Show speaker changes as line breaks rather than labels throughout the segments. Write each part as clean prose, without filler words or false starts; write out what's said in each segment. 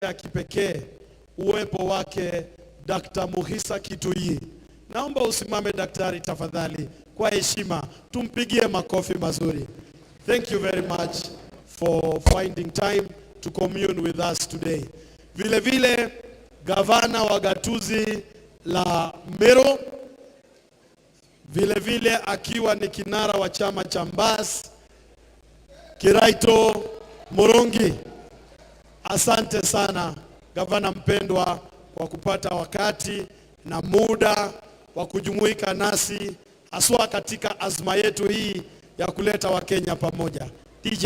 Ya kipekee uwepo wake Dr. Mukhisa Kituyi. Naomba usimame daktari tafadhali, kwa heshima tumpigie makofi mazuri. Thank you very much for finding time to commune with us today. Vile vile gavana wa gatuzi la Meru, vile vile akiwa ni kinara wa chama cha Mbas, Kiraito Murungi. Asante sana gavana mpendwa kwa kupata wakati na muda wa kujumuika nasi haswa katika azma yetu hii ya kuleta Wakenya pamoja. DJ.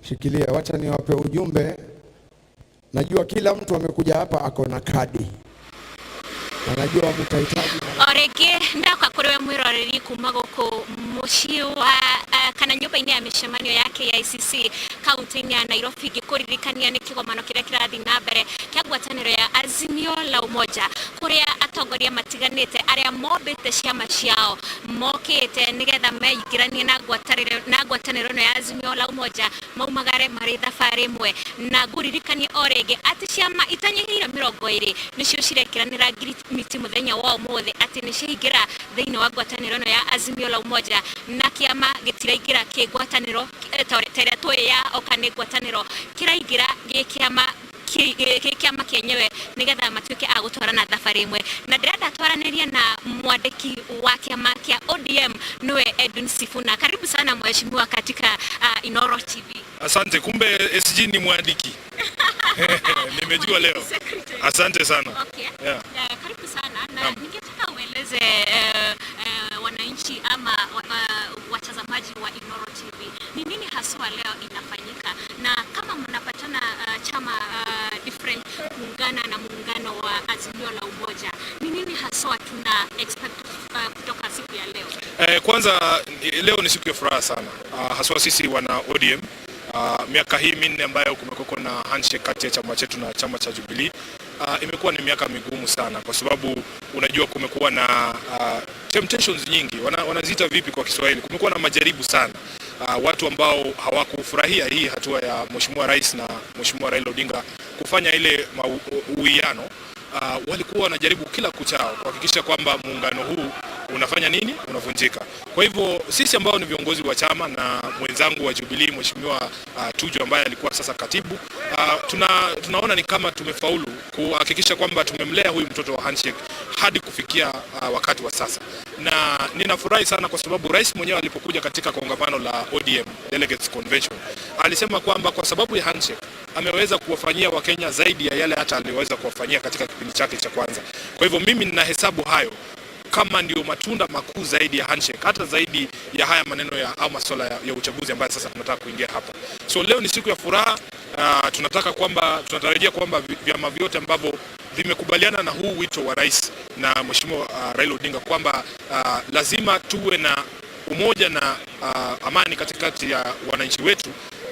Shikilia, wacha niwape ujumbe. Najua kila mtu amekuja hapa ako na kadi na najua mtahitaji.
O rĩngĩ ndoka kũrĩ we mwĩroreri kuma gũkũ mũciĩ wa kana nyũmba-inĩ ya mĩcemanio ya KICC kaunti-inĩ ya Nairobi, ngĩkũririkania nĩ kĩgomano kĩrĩa kĩrathiĩ na mbere kĩa ngwatanĩro ya Azimio la Umoja, kũrĩa atongoria matiganĩte arĩa mombĩte ciama ciao mokĩte nĩgetha meingĩranie na ngwatanĩro ĩno ya Azimio la Umoja, maumagare marĩ thabarĩ ĩmwe. Na ngũririkanie o rĩngĩ atĩ ciama itanyihĩire 20 nĩcio cirekĩranĩra ngirimiti mũthenya wa ũmũthĩ atĩ nĩ ciaingĩra thĩinĩ wa ngwatanĩro ĩno ya Azimio la Umoja, na kĩama gĩtiraingĩra kĩ ngwatanĩro ta ĩrĩa tũĩ ya oka nĩ ngwatanĩro, kĩraingĩra gĩ kĩama gĩ kĩama kĩenyewe nĩgetha matuĩke a gũtwarana thabarĩ ĩmwe. Na ndĩrenda twaranĩrie na mwandĩki wa kĩama kĩa ODM, nĩwe Edwin Sifuna. Karibu sana, mheshimiwa, katika Inoro TV.
Asante. Kumbe SG ni mwandiki. Nimejua leo.
Secretary.
Asante sana.
Okay.
Yeah.
Karibu sana na
Naam.
Ningetaka ueleze wananchi ama watazamaji wa Inoro TV ni nini haswa leo inafanyika, na kama mnapatana chama different kuungana na muungano wa Azimio la Umoja, ni nini haswa tuna expect kutoka siku ya leo?
Kwanza leo ni siku ya furaha sana, haswa sisi wana ODM. Miaka hii 4 ambayo kumekuwa na handshake kati ya chama chetu na chama cha Jubilee, imekuwa ni miaka migumu sana, kwa sababu unajua kumekuwa na temptations nyingi, wanaziita vipi kwa Kiswahili? Kumekuwa na majaribu sana. Watu ambao hawakufurahia hii hatua ya Mheshimiwa Rais na Mheshimiwa Raila Odinga kufanya ile uwiano, walikuwa wanajaribu kila kuchao kuhakikisha kwamba muungano huu unafanya nini, unavunjika. Kwa hivyo sisi ambao ni viongozi wa chama na mwenzangu wa Jubilee, Mheshimiwa Tuju, ambaye alikuwa sasa katibu, tunaona ni kama tumefaulu kuhakikisha kwamba tumemlea huyu mtoto wa handshake hadi kufikia wakati wa sasa, na ninafurahi sana kwa sababu rais mwenyewe alipokuja katika kongamano la ODM Delegates Convention alisema kwamba kwa sababu ya handshake ameweza kuwafanyia Wakenya zaidi ya yale hata aliweza kuwafanyia katika kipindi chake cha kwanza. Kwa hivyo mimi ninahesabu hayo kama ndio matunda makuu zaidi ya handshake, hata zaidi ya haya maneno ya au masuala ya uchaguzi ambayo sasa tunataka kuingia hapa. So leo ni siku ya furaha. Tunataka kwamba tunatarajia kwamba vyama vyote ambavyo vimekubaliana na huu wito wa rais na Mheshimiwa Raila Odinga kwamba lazima tuwe na umoja na amani katikati ya wananchi wetu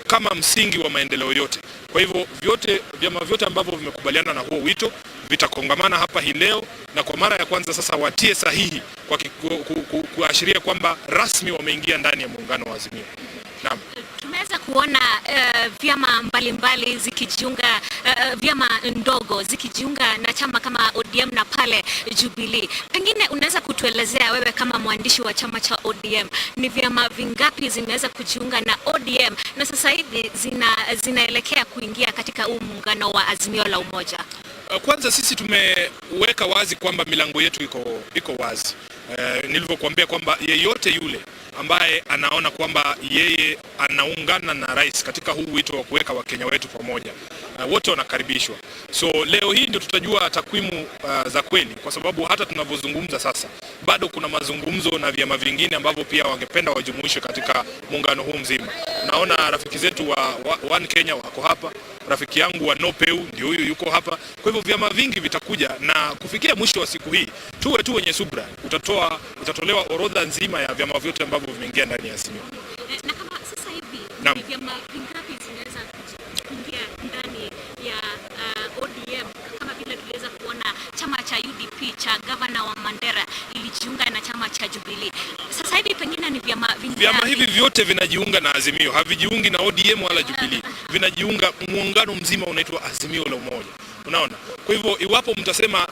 kama msingi wa maendeleo yote. Kwa hivyo vyama vyote ambavyo vimekubaliana na huo wito vitakongamana hapa hii leo, na kwa mara ya kwanza sasa watie sahihi kwa kuashiria kwamba rasmi wameingia ndani ya muungano wa Azimio. Naam.
Tumeweza kuona vyama mbalimbali zikijiunga, vyama ndogo zikijiunga na chama kama ODM na pale Jubilee. Pengine unaweza kutuelezea wewe kama mwandishi wa chama cha ODM, ni vyama vingapi zimeweza kujiunga na ODM na sasa hivi zinaelekea kuingia katika huu muungano wa Azimio la Umoja?
Kwanza sisi tumeweka wazi kwamba milango yetu iko wazi. Nilivyokuambia kwamba yeyote yule ambaye anaona kwamba yeye anaungana na rais katika huu wito wa kuweka Wakenya wetu pamoja, wote wanakaribishwa. So leo hii ndio tutajua takwimu za kweli, kwa sababu hata tunavyozungumza sasa bado kuna mazungumzo na vyama vingine ambavyo pia wangependa wajumuishwe katika muungano huu mzima. Naona rafiki zetu wa One Kenya wako hapa, rafiki yangu wa NOPEU ndio huyu yuko hapa. Kwa hivyo vyama vingi vitakuja, na kufikia mwisho wa siku hii tuwe tu wenye subra, itatolewa orodha nzima ya vyama vyote ambavyo vimeingia ndani ya Azimio.
Na kama sasa hivi
Naam.
ni vyama vingapi zinaweza kuingia ndani ya ODM, kama vile tuliweza kuona chama cha UDP cha gavana wa Mandera ilijiunga na chama cha Jubilee? Sasa hivi pengine ni vyama vingapi?
Vyama hivi vyote vinajiunga na Azimio, havijiungi na ODM wala Jubilee, vinajiunga muungano mzima unaitwa Azimio la Umoja. Unaona? Kwa hivyo iwapo mtasema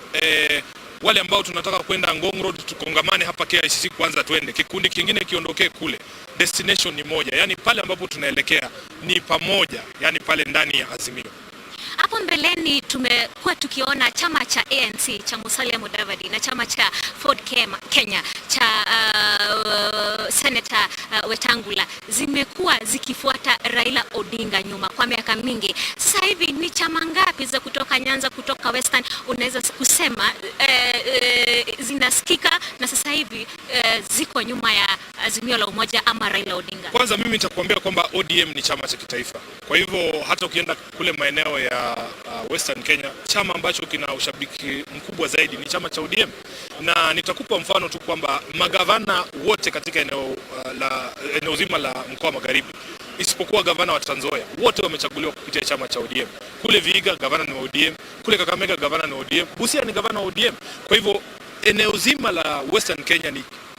wale ambao tunataka kwenda Ngong Road tukongamane hapa KICC kwanza, twende kikundi kingine kiondokee kule, destination ni moja, yani pale ambapo tunaelekea ni pamoja, yani pale ndani ya Azimio.
Hapo mbeleni tumekuwa tukiona chama cha ANC cha Musalia Mudavadi na chama cha Ford Kenya cha Senator Wetangula zimekuwa zikifuata Raila Odinga nyuma kwa miaka mingi. Sasa hivi ni chama ngapi za kutoka Nyanza, kutoka Western unaweza kusema zinasikika na sasa hivi ziko nyuma ya Azimio la Umoja ama Raila Odinga?
Kwanza mimi nitakuambia kwamba ODM ni chama cha kitaifa. Kwa hivyo hata ukienda kule maeneo ya Western Kenya, chama ambacho kina ushabiki mkubwa zaidi ni chama cha ODM, na nitakupa mfano tu kwamba magavana wote katika eneo zima la mkoa wa Magharibi isipokuwa gavana wa Trans Nzoia wote wamechaguliwa kupitia chama cha ODM. Kule Vihiga gavana ni wa ODM, kule Kakamega gavana ni wa ODM, Busia ni gavana wa ODM. Kwa hivyo eneo zima la Western Kenya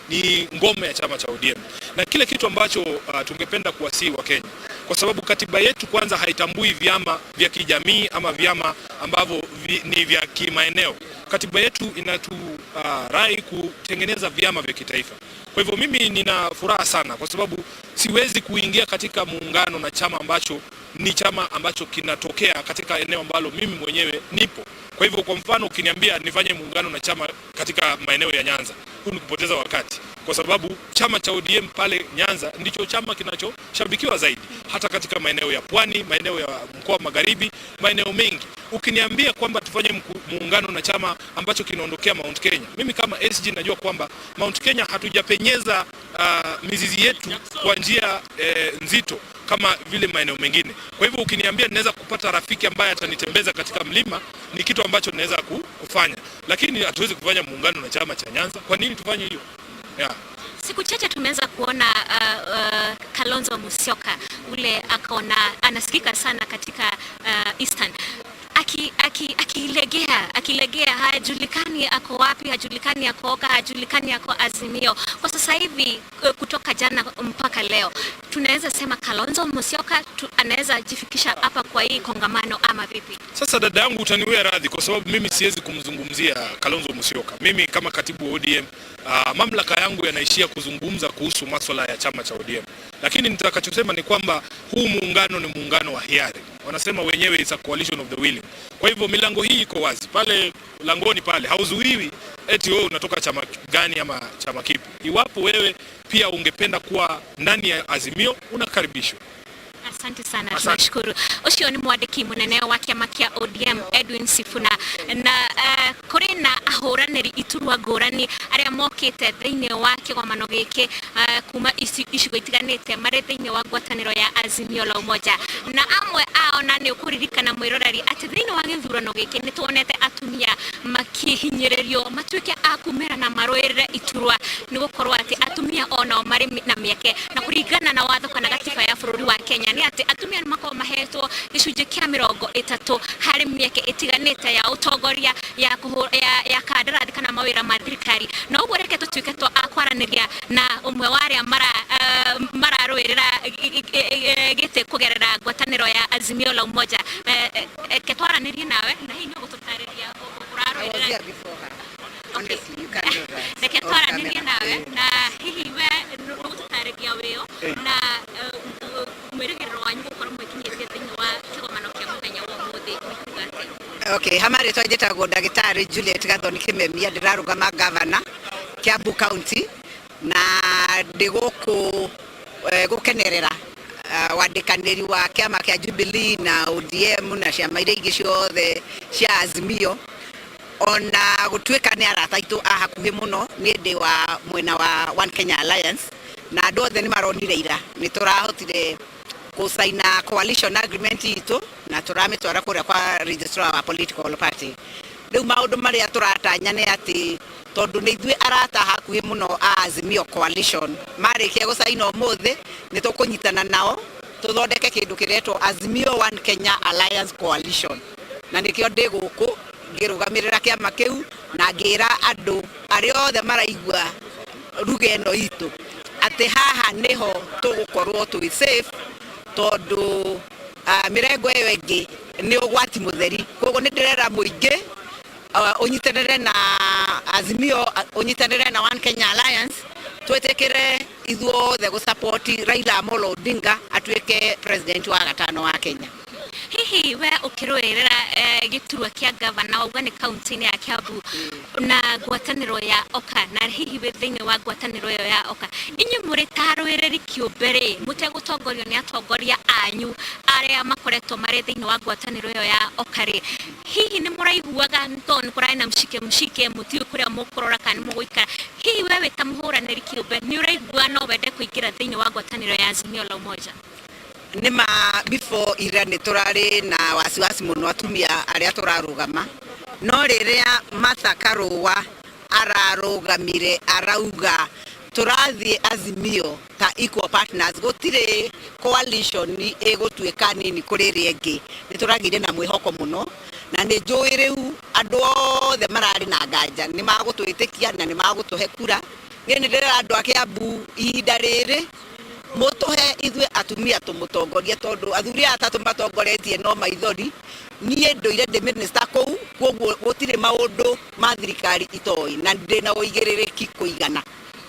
ni ngome ya chama cha ODM, na kile kitu ambacho tungependa kuwasihi Wakenya, kwa sababu katiba yetu kwanza haitambui vyama vya kijamii ama vyama ambavyo ni vya kimaeneo. Katiba yetu inaturai kutengeneza vyama vya kitaifa. Kwa hivyo mimi nina furaha sana kwa sababu siwezi kuingia katika muungano na chama ambacho ni chama ambacho kinatokea katika eneo ambalo mimi mwenyewe nipo. Kwa hivyo, kwa mfano, ukiniambia nifanye muungano na chama katika maeneo ya Nyanza, huu ni kupoteza wakati, kwa sababu chama cha ODM pale Nyanza ndicho chama kinachoshabikiwa zaidi, hata katika maeneo ya Pwani, maeneo ya mkoa wa Magharibi, maeneo mengi. Ukiniambia kwamba tufanye muungano na chama ambacho kinaondokea Mount Kenya, mimi kama SG najua kwamba Mount Kenya hatujapenyeza mizizi yetu kwa njia nzito kama vile maeneo mengine. Kwa hivyo ukiniambia ninaweza kupata rafiki ambaye atanitembeza katika mlima, ni kitu ambacho ninaweza kufanya, lakini hatuwezi kufanya muungano na chama cha Nyanza. Kwa nini tufanye hiyo? Yeah.
Siku chache tumeweza kuona Kalonzo Musyoka ule akaona anasikika sana katika Eastern akilegea akilegea, hajulikani ako wapi, hajulikani ako Oka, hajulikani ako Azimio. Kwa sasa hivi kutoka jana mpaka leo tunaweza sema Kalonzo Musyoka anaweza jifikisha hapa kwa hii kongamano ama vipi?
Sasa dada yangu, utaniwia radhi kwa sababu mimi siwezi kumzungumzia Kalonzo Musyoka. Mimi kama katibu wa ODM, mamlaka yangu yanaishia kuzungumza kuhusu masuala ya chama cha ODM, lakini nitakachosema ni kwamba huu muungano ni muungano wa hiari. Wanasema wenyewe it's a coalition of the willing. Kwa hivyo milango hii iko wazi pale langoni pale, hauzuiwi eti wewe unatoka chama gani ama chama kipi. Iwapo wewe pia ungependa kuwa ndani ya Azimio, unakaribishwa.
Asante sana.
Asante.
Tunashukuru. Ucio ni mwandiki munene wa kiama kia ODM Edwin Sifuna, na kuri na ahuraniri iturwa ngurani aria mokite thiini wa kigomano giki kuma icigo itiganite mari thiini wa ngwataniro ya Azimio la Umoja, na amwe ao, na ni ukuririkana mwiroreri ati thiini wa githurano giki ni tuonete atumia makihinyiririo matuike a kumira na marũĩrĩre iturwa, nĩ gũkorwo atĩ atumia onao marĩ na mĩeke, na kũringana na watho kana gatiba ya bũrũri wa Kenya nĩ atĩ atumia nĩ makoragwo mahetwo gĩcunjĩ kĩa 30 harĩ mĩeke ĩtiganĩte ya ũtongoria, ya kandarathi kana mawĩra ma thirikari. Na ũguo reke tũtuĩke twa a kwaranĩria na ũmwe wa arĩa mararũĩrĩra gĩtĩ kũgerera ngwatanĩro ya Azimio la Umoja. Reke twaranĩrie nawe na hihi nĩ ũgũtũtarĩria
I was
ũrarũĩrĩra
here before her. Honestly, you can't do that.
Reke
Off
twaranĩrie
camera.
nawe, na hihi we ũgũtũtarĩria wĩo na mwĩrĩgĩrĩro wanyu gũkorwo mwĩkinyĩtie thĩinĩ wa kĩgomano kĩa mũthenya wa ũmũthĩ nĩ kuga atĩa?
Okay, ha marĩtwa njĩtagwo ndagĩtarĩ Juliet Gathoni Kimemia, ndĩrarũgama gavana Kiambu County, na ndĩ gũkũ gũkenerera wandĩkanĩri wa kĩama kĩa Jubilee na ODM na ciama iria ingĩ ciothe cia Azimio, ona gũtuĩka nĩ arata aitũ a hakuhĩ mũno. Niĩ ndĩ wa mwena wa One Kenya Alliance, na andũ othe nĩ maronire ira nĩ tũrahotire gũcaina coalition agreement itũ na tũramĩtwara kũrĩa kwa registrar wa political party. Rĩu maũndũ marĩa tũratanya nĩ atĩ tondũ nĩ ithuĩ arata hakuhĩ mũno a Azimio coalition, marĩkia gũcaina ũmũthĩ nĩ tũkũnyitana nao tũthondeke kĩndũ kĩretwo Azimio One Kenya Alliance Coalition, na nĩkĩo ndĩ gũkũ ngĩrũgamĩrĩra kĩama kĩu na ngĩra andũ arĩa othe maraigua ruga ĩno itũ atĩ haha nĩho tũgũkorwo twĩ safe, tondũ mĩrengo ĩyo ĩngĩ nĩ ũgwati mũtheri. Koguo nĩ ndĩrera mũingĩ ũnyitanĩre na Azimio, ũnyitanĩre na One Kenya Alliance, twĩtĩkĩre ithuothe gũsupport Raila Amolo Odinga atuĩke president wa gatano wa Kenya.
Hihi we ũkĩrũĩrĩra gĩturwa kĩa gavana, wauga nĩ kaunti-inĩ ya Kiambu na ngwatanĩro ya Oka, na hihi wĩ thĩinĩ wa ngwatanĩro ĩyo ya Oka, inyuĩ mũrĩ ta arũĩrĩri kĩũmbe rĩ, mũtegũtongorio nĩ atongoria anyu arĩa makoretwo marĩ thĩinĩ wa ngwatanĩro ĩyo ya Oka rĩ, hihi nĩ mũraiguaga tondũ nĩ kũrarĩ na mshike mshike, mũtiũĩ kũrĩa mũkũrora kana nĩ mũgũikara, hihi we wĩ ta mũhũranĩri kĩũmbe nĩ ũraigua no wende kũingĩra thĩinĩ wa ngwatanĩro ya Azimio la Umoja?
Nĩma before ira nĩ tũrarĩ na wasiwasi mũno atumia arĩa tũrarũgama, no rĩrĩa Martha Karũa ararũgamire arauga tũrathiĩ Azimio ta equal partners, gũtirĩ coalition ĩgũtuĩka nini kũrĩ ĩrĩa ĩngĩ, nĩ tũragĩire na mwĩhoko mũno, na nĩ njũĩ rĩu andũ othe mararĩ na nganja nĩ magũtwĩtĩkia na nĩ magũtũhe kura. Niĩ nĩ ndĩrera andũ a Kiambu ihinda rĩrĩ mũtũhe ithuĩ atumia tũmũtongorie, tondũ athuri aya atatũ matongoretie no maithori. Niĩ ndũire ndĩ minister kũu, koguo gũtirĩ maũndũ ma thirikari itoĩ na ndĩna ũigĩrĩrĩki kũigana.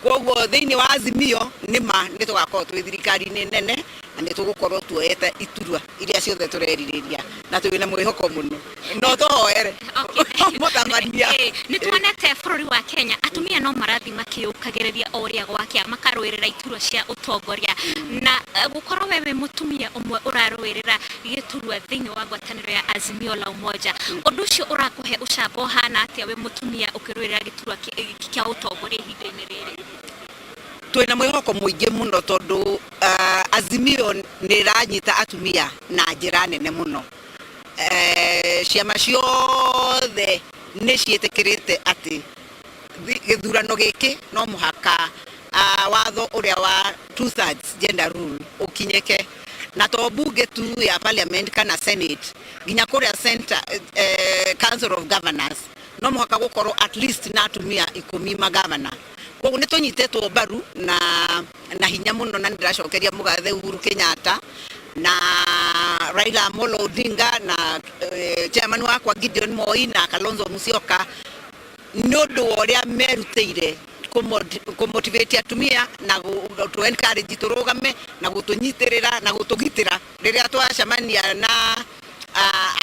Koguo thĩinĩ wa Azimio nĩma nĩ tũgakorwo twĩ thirikari-inĩ nene na nĩ tũgũkorwo tuoete iturwa iria ciothe tũrerirĩria na twĩna mwĩhoko mũno, no tũhoere mũtabania.
Nĩ tuonete bũrũri wa Kenya atumia no marathiĩ makĩũkagĩrĩria o ũrĩa gwakĩa, makarũĩrĩra iturwa cia ũtongoria, na gũkorwo we wĩ mũtumia ũmwe ũrarũĩrĩra gĩturwa thĩinĩ wa ngwatanĩro ya Azimio la Umoja, ũndũ ũcio ũrakũhe ũcamba ũhana atĩa wĩ mũtumia ũkĩrũĩrĩra gĩturwa kĩa ũtongoria ihinda-inĩ rĩrĩ?
Twĩna mwĩhoko mũingĩ mũno tondũ Azimio nĩ ĩranyita atumia na njĩra nene mũno. Ciama ciothe nĩ ciĩtĩkĩrĩte atĩ gĩthurano gĩkĩ no mũhaka watho ũrĩa wa 2/3 gender rule ũkinyĩke, na to bunge tu ya parliament kana senate, nginya kũrĩa center, council of governors no mũhaka gũkorwo at least na atumia 10 magavana. Koguo nĩ tũnyitĩtwo mbaru na hinya mũno, na nĩ ndĩracokeria mũgathe Uhuru Kenyatta na Raila Amolo Odinga na chairman wakwa Gideon Moi na Kalonzo Musyoka nĩ ũndũ wa ũrĩa merutĩire kũmotivate atumia na gũtũ encourage tũrũgame na gũtũnyitĩrĩra na gũtũgitĩra rĩrĩa twacemania na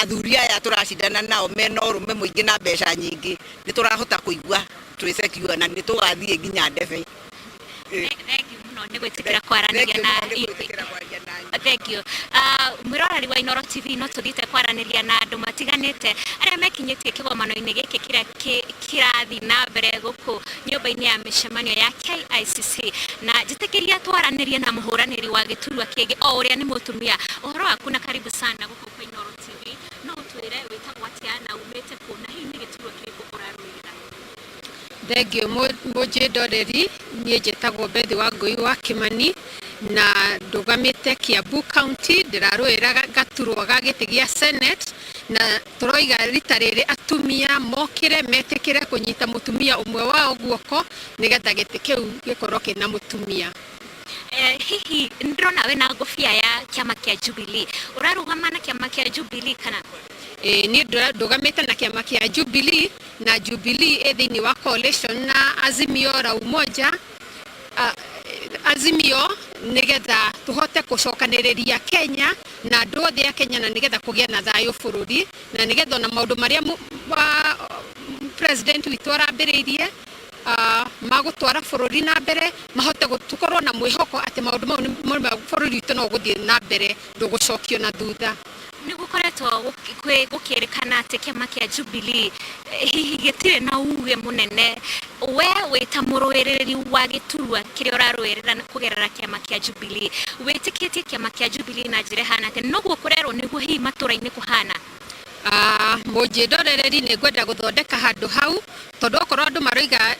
athuri aya tũracindana nao mena ũrũme mũingĩ na mbeca nyingĩ. Nĩ tũrahota kũigua twĩ secure na nĩ tũgathiĩ nginya ndebe.
Thank you mũno nĩ gwĩtĩkĩra kwaranĩria na ithuĩ. Thank you. Mwĩroreri wa Inooro TV, no tũthiĩte kwaranĩria na andũ matiganĩte arĩa mekinyĩtie kĩgomano-inĩ gĩkĩ kĩrĩa kĩrathiĩ na mbere gũkũ nyũmba-inĩ ya mĩcemanio ya KICC, na njĩtĩkĩria twaranĩrie na mũhũranĩri wa gĩturwa kĩngĩ o ũrĩa nĩ mũtumia. Ũhoro waku na karibu sana gũkũ kwa Inooro TV. No ũtwĩre wĩtagwo atĩa na umĩte kũ, na hihi nĩ gĩturwa kĩrĩkũ ũrarũĩrĩra?
Thengiũ mũnjĩndoreri, niĩ njĩtagwo Bethi wa Ngũi wa Kĩmani na ndũgamĩte Kiambu County, ndĩrarũĩra gaturwa ga gĩtĩ gĩa Senate, na tũroiga rita rĩrĩ atumia mokĩre metĩkĩre kũnyita mũtumia ũmwe wao guoko nĩgetha gĩtĩ kĩu gĩkorwo kĩna mũtumia.
Hihi ndĩrona wĩna ngũbia ya kĩama kĩa Jubilee, ũrarũgama na kĩama kĩa Jubilee kana?
Niĩ ndũgamĩte na kĩama kĩa Jubilee, na Jubilee ĩ thĩinĩ wa coalition na Azimio la Umoja, Azimio, nĩgetha tũhote gũcokanĩrĩria Kenya na andũ othe a Kenya, na nĩgetha kũgĩe na thayũ bũrũri, na nĩgetha ona maũndũ marĩa president witũ arambĩrĩirie magũtwara bũrũri na mbere mahote tũkorwo na mwĩhoko atĩ maũndũ mau bũrũri witũ no ũgũthiĩ na mbere, ndũgũcokio na thutha.
Nĩ gũkoretwo gũkĩrĩkana atĩ kĩama kĩa Jubilee hihi gĩtirĩ na uge mũnene. We wĩ ta mũrũĩrĩri wa gĩturwa kĩrĩa ũrarũĩrĩra kũgerera kĩama kĩa Jubilee, wĩtĩkĩtie kĩama kĩa Jubilee na njĩra ĩhana atĩa? Noguo kũrerwo nĩguo hihi matũra-inĩ kũhana?
Mũnjĩndorereri, nĩ ngwenda gũthondeka handũ hau, tondũ okorwo andũ maroiga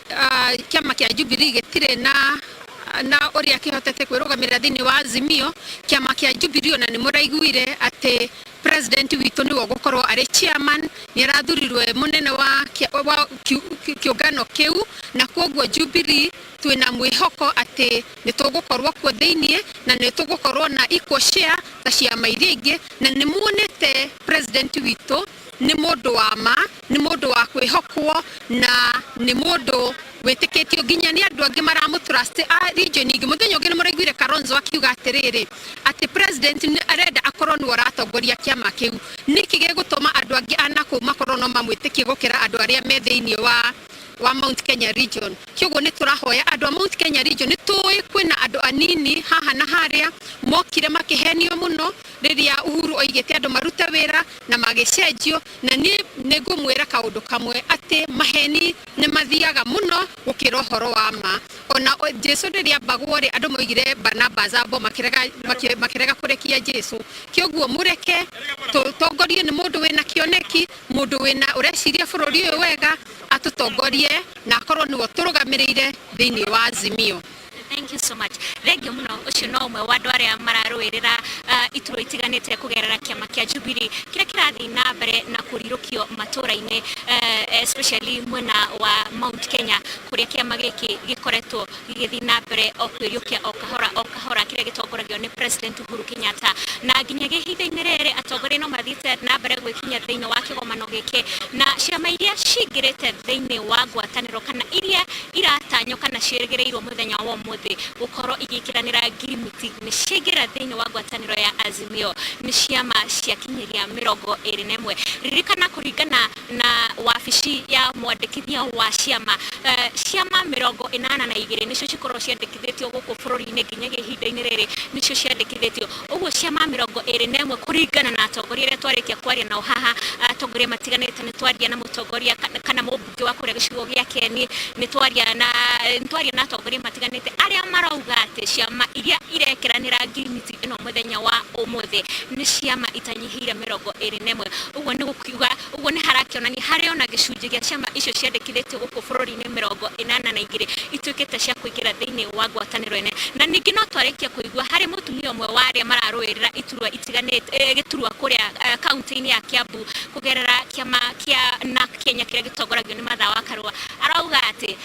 kĩama kĩa Jubilee gĩtirĩ na ũrĩa kĩhotete kwĩrũgamĩrĩra thĩinĩ wa Azimio, kĩama kĩa Jubilee ona nĩ mũraiguire atĩ president witũ nĩwe ũgũkorwo arĩ chairman, nĩ arathurirwe mũnene wa kĩũngano kĩu, na koguo Jubilee twĩna mwĩhoko atĩ nĩ tũgũkorwo kuo thĩiniĩ na nĩ tũgũkorwo na equal share ta ciama iria ingĩ. Na nĩ muonete president witũ nĩ mũndũ wa ma, nĩ mũndũ wa kwĩhokwo. Gwĩkĩrwo na nĩ mũndũ wĩtĩkĩtio nginya nĩ andũ angĩ maramũtrust a region ingĩ. Mũthenya ũngĩ nĩ mũraiguire Kalonzo akiuga atĩrĩrĩ, atĩ president nĩ arenda akorwo nĩwe ũratongoria kĩama kĩu. Nĩkĩ gĩgũtũma andũ angĩ a nakũu makorwo no mamwĩtĩkie gũkĩra andũ arĩa me thĩinĩ wa Mount Kenya region? Kĩoguo nĩ tũrahoya andũ a Mount Kenya region, nĩ tũĩ kwĩna andũ anini haha na harĩa mokire makĩhenio mũno rĩrĩa Uhuru oigĩte andũ marute wĩra na magĩcenjio. Na niĩ nĩ ngũmwĩra kaũndũ kamwe, atĩ maheni nĩ mathiaga mũno gũkĩra ũhoro wa ma. Ona Jesu rĩrĩa ambagwo rĩ, andũ moigire Barnabas ambo, makĩrega kũrekia Jesu. Kĩoguo mũreke tũtongorie nĩ mũndũ wĩna kĩoneki, mũndũ wĩna ũreciria bũrũri ũyũ wega, atũtongorie na akorwo nĩwe tũrũgamĩrĩire thĩinĩ wa Azimio.
Thank you so much. Thank you muno. Ucio no ũmwe wa andũ arĩa mararũĩrĩra iturwa itiganĩte kũgerera kĩama kĩa Jubilee kĩrĩa kĩrathiĩ na mbere na kũrirũkio matũra-inĩ, especially mwena wa Mount Kenya, kũrĩa kĩama gĩkĩ gĩkoretwo gĩgĩthiĩ na mbere o kwĩriũkia o kahora o kahora, kĩrĩa gĩtongoragio nĩ President Uhuru Kenyatta. Na nginyagia ihinda-inĩ rĩrĩ atongoria no mathiĩte na mbere gwĩkinyia thĩinĩ wa kĩgomano gĩkĩ, na ciama iria cingĩrĩte thĩinĩ wa ngwatanĩro kana iria iratanywo kana ciĩrĩgĩrĩirwo mũthenya wa ũmũthĩ gũkorwo igĩkĩranĩra ngirimiti nĩ ciaingĩra thĩinĩ wa ngwatanĩro ya Azimio nĩ ciama ciakinyĩria 21. Ririkana, kũringana na wabici ya mwandĩkithia wa ciama, ciama 82 nĩcio cikorwo ciandĩkithĩtio gũkũ bũrũri-inĩ. Nginyagia ihinda-inĩ rĩrĩ nĩcio ciandĩkithĩtio. Ũguo ciama 21, kũringana na atongoria arĩa twarĩkia kwaria nao haha, atongoria matiganĩte, nĩ twaria na mũtongoria kana mũmbunge wa kũrĩa gĩcigo gĩa Kieni, nĩ twaria na atongoria matiganĩte arĩa marauga atĩ ciama iria irekĩranĩra ngirimiti ĩno mũthenya wa ũmũthĩ nĩ ciama itanyihĩire 21. Ũguo nĩ gũkiuga, ũguo nĩ harakĩonania harĩ ona gĩcunjĩ gĩa ciama icio ciandĩkithĩtio gũkũ bũrũri-inĩ 82 ituĩkĩte cia kũingĩra thĩinĩ wa ngwatanĩro ĩno. Na ningĩ no twarĩkia kũigua harĩ mũtumia ũmwe wa arĩa mararũĩrĩra iturwa itiganĩte, gĩturwa kũrĩa kaunti-inĩ ya Kiambu kũgerera kĩama kĩa NARC Kenya kĩrĩa gĩtongoragio nĩ Martha wa Karua, arauga atĩ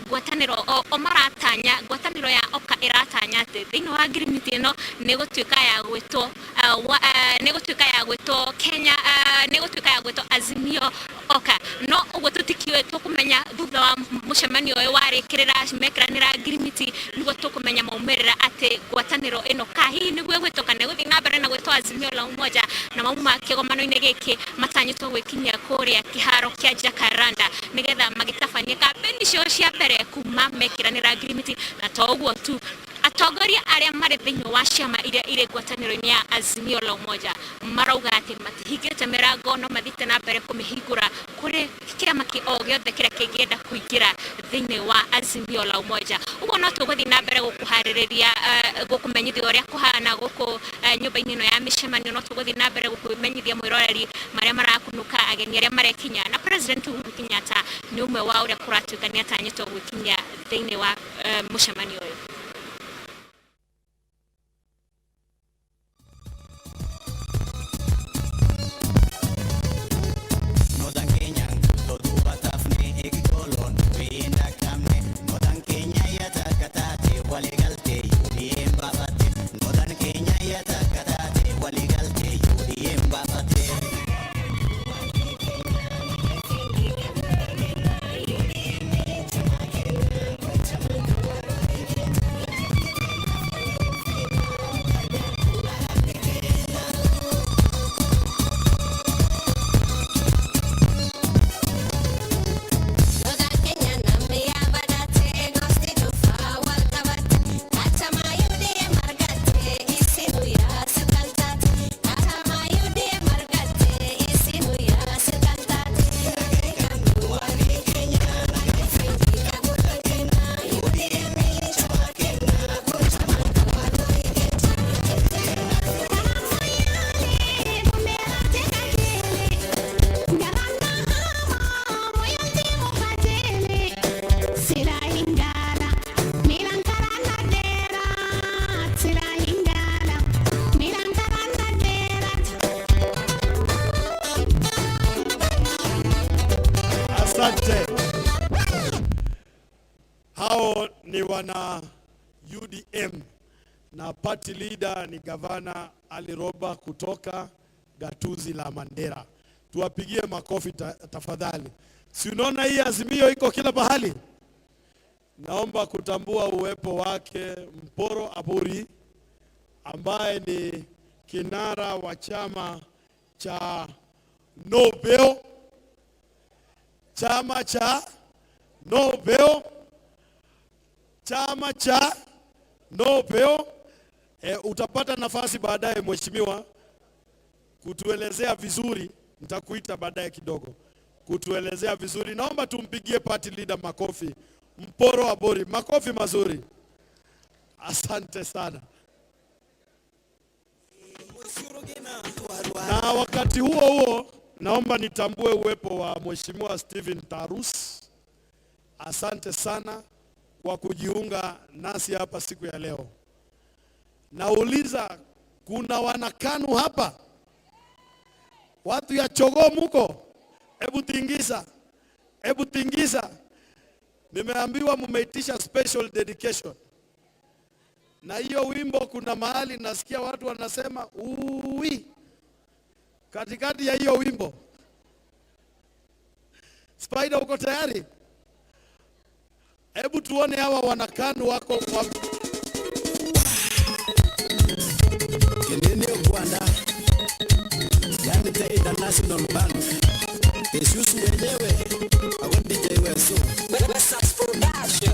ngwatanĩro o maratanya, ngwatanĩro ya OKA ĩratanya atĩ thĩinĩ wa ngirimiti ĩno nĩ gũtuĩka ya gwĩtwo Kenya, nĩ gũtuĩka ya gwĩtwo Azimio OKA. No ũguo tũtikĩũĩ, tũkũmenya thutha wa mũcemanio ũyũ warĩkĩrĩra mekĩranĩra ngirimiti, nĩguo tũkũmenya maumĩrĩra atĩ ngwatanĩro ĩno ka hihi nĩguo ĩgwĩtwo kana ĩgũthiĩ na mbere na gwĩtwo Azimio la Umoja. Na mauma kĩgomano-inĩ gĩkĩ matanyĩtwo gwĩkinyia kũrĩa kĩharo kĩa Jacaranda nĩgetha magĩtabanie kambĩni ciao cia mbere kuma mekĩranĩra ngirimiti. Na to ũguo tu, atongoria arĩa marĩ thĩinĩ wa ciama iria irĩ ngwatanĩro-inĩ ya Azimio la Umoja marauga atĩ matihingĩte mĩrango, no mathiĩte na mbere kũmĩhingũra kũrĩ kĩama o gĩothe kĩrĩa kĩngĩenda kũingĩra thĩinĩ wa Azimio la Umoja. Ũguo no tũgũthiĩ na mbere gũkũharĩrĩria, gũkũmenyithia ũrĩa kũhana gũkũ nyũmba-inĩ ĩno ya mĩcemanio. No tũgũthiĩ na mbere gũkũmenyithia mwĩroreri marĩa marakunũka, ageni arĩa marekinya, na President Uhuru Kenyatta nĩ ũmwe wa ũrĩa kũratuĩka nĩ atanyĩtwo gwĩkinyia thĩinĩ wa mũcemanio ũyũ.
Northern Kenya, duuba tafne eegitoloon dubbiin dhaqqabne. Northern Kenya yakka taate walii galtee UDM baafatte. Northern Kenya yakka taate walii galtee UDM baafatte.
Northern Kenya namni yaabadate gosti cufaa wal qabatte Katama UDM argatte isinu yaa silkaltaate Katama UDM argatte isinu yaa silkaltaate.
Asante. Hao ni wana UDM na party leader ni Gavana Ali Roba kutoka gatuzi la Mandera. Tuwapigie makofi tafadhali. Si unaona hii Azimio iko kila pahali? Naomba kutambua uwepo wake Mporo Aburi ambaye ni kinara wa chama cha No Bill, chama cha No Bill, chama cha No Bill. Utapata nafasi baadaye mheshimiwa kutuelezea vizuri, nitakuita baadaye kidogo kutuelezea vizuri. Naomba tumpigie party leader makofi, Mporo Aburi, makofi mazuri. Asante sana. Na wakati huo huo, naomba nitambue uwepo wa Mheshimiwa Stephen Tarus. Asante sana kwa kujiunga nasi hapa siku ya leo. Nauliza, kuna wanakanu hapa? Watu ya Chogoo muko? Hebu tingiza, hebu tingiza. Nimeambiwa mumeitisha special dedication, na hiyo wimbo kuna mahali nasikia watu wanasema uwi katikati ya hiyo wimbo. Spider, uko tayari? Hebu tuone hawa wanakanu wako wa...
Kenene Rwanda, yani the International Bank. Yesusu wenyewe, ako DJ Weso. Production.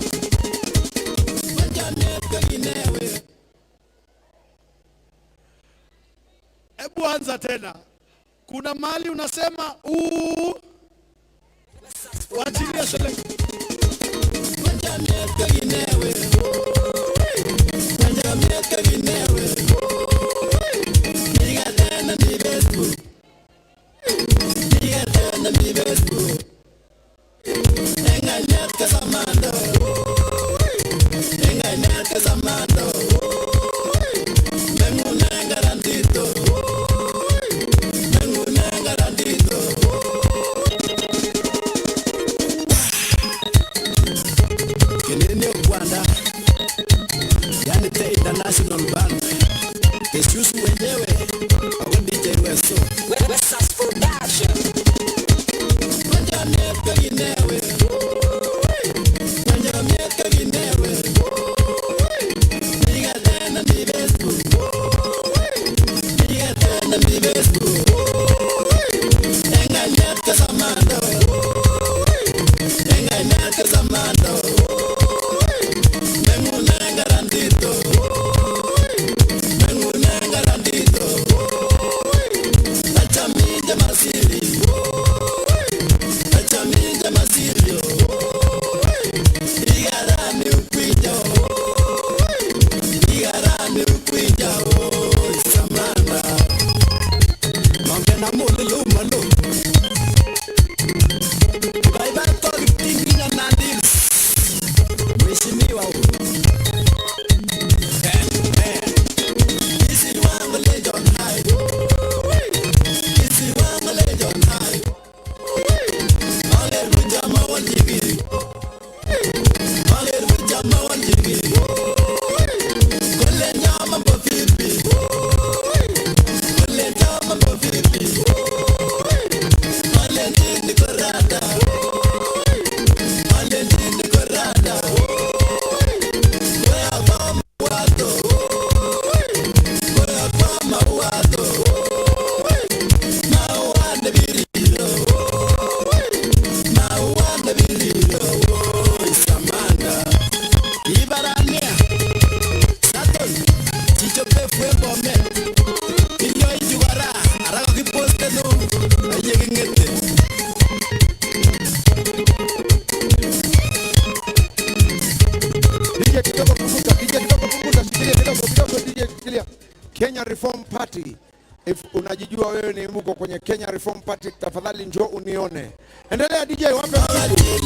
Hebu anza tena. Kuna mahali unasema uu, wachilia selekta.
Kenene Rwanda, yani the International Bank. Yesusu wenyewe, ako DJ Weso.
DJ kidogo punguza, DJ kidogo punguza, shikilia kidogo kidogo, DJ shikilia. Kenya Reform Party. If unajijua wewe ni mko kwenye Kenya Reform Party, tafadhali njoo unione. Endelea DJ, wape mziki.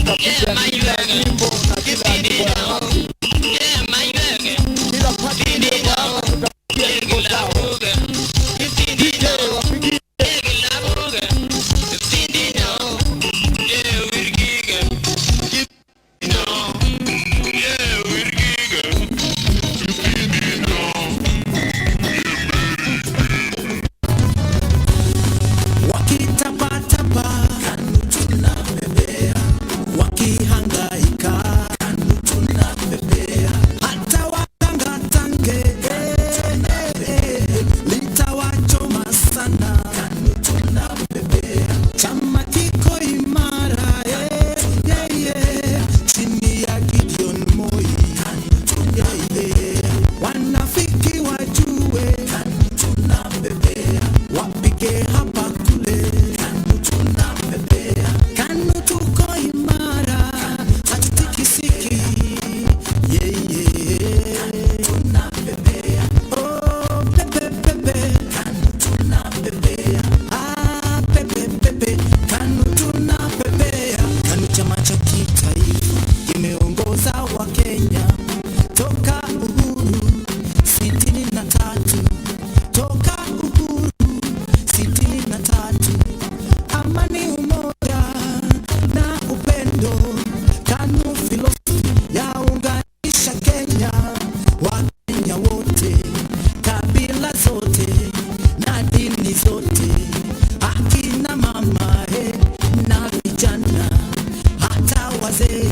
Tutapiga kila nyimbo na kila nyimbo ya party. Kila party iliyoko hapa tutapiga nyimbo zao. DJ wapigie.
Wakitapatapa KANU tunabebea, wakihangaika KANU tunabebea, hata watangatange litawachoma sana KANU tunabebea, chama kiko imara yeah, chini ya Gideon Moi KANU tunabebea, wanafiki wajue KANU tunabebea, wapige hapa kule KANU tunabebea, KANU tuko imara, hatutikisiki yeah. KANU tunabebea, oh pepe pepe, KANU tunabebea, ah pepe pepe, KANU tunabebea. KANU chama cha kitaifa kimeongoza wa Kenya toka uhuru 63, toka uhuru 63, amani, umoja na upendo. KANU philosophy yaunganisha Kenya, Wakenya wote, kabila zote na dini zote, akina mama na vijana, hata wazee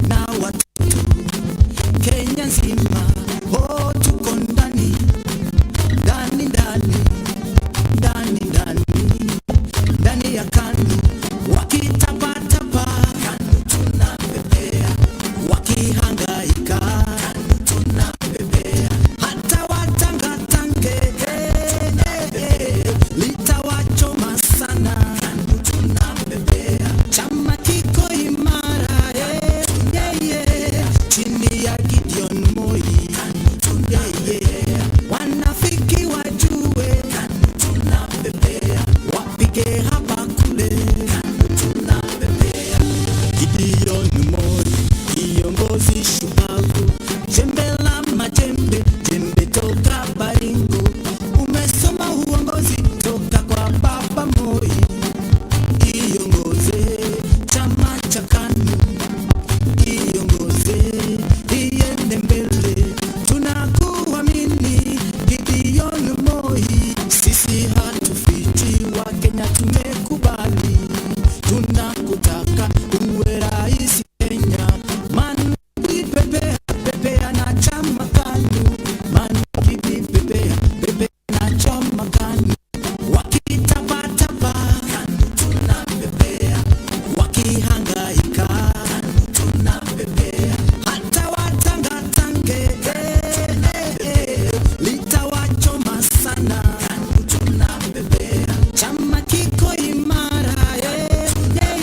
na watoto, Kenya nzima, oh, tuko ndani ndani ndani ndani ndani ndani ya KANU, wakitapatapa KANU tunabebea, wakihangaika KANU tunabebea, hata watangatange litawachoma sana KANU tunabebea, chama kiko imara yeah, chini ya Gideon Moi KANU tunabebea, wanafiki wajue KANU tunabebea, wapige hapa kule KANU tunabebea. Gideon Moi kiongozi shupavu, jembe la majembe, jembe toka Baringo, umesoma uongozi toka kwa baba Moi, iongoze chama cha KANU, iongoze iende mbele, tunakuamini Gideon Moi, sisi hatufichi, Wakenya tumekubali, tunakutaka uwe rais Kenya. Mangi pepea pepea na chama KANU, Mangi pepea pepea na chama KANU, wakitapatapa KANU tunabebea, wakihangaika KANU tunabebea, hata watangatange litawachoma sana KANU tunabebea, chama kiko imara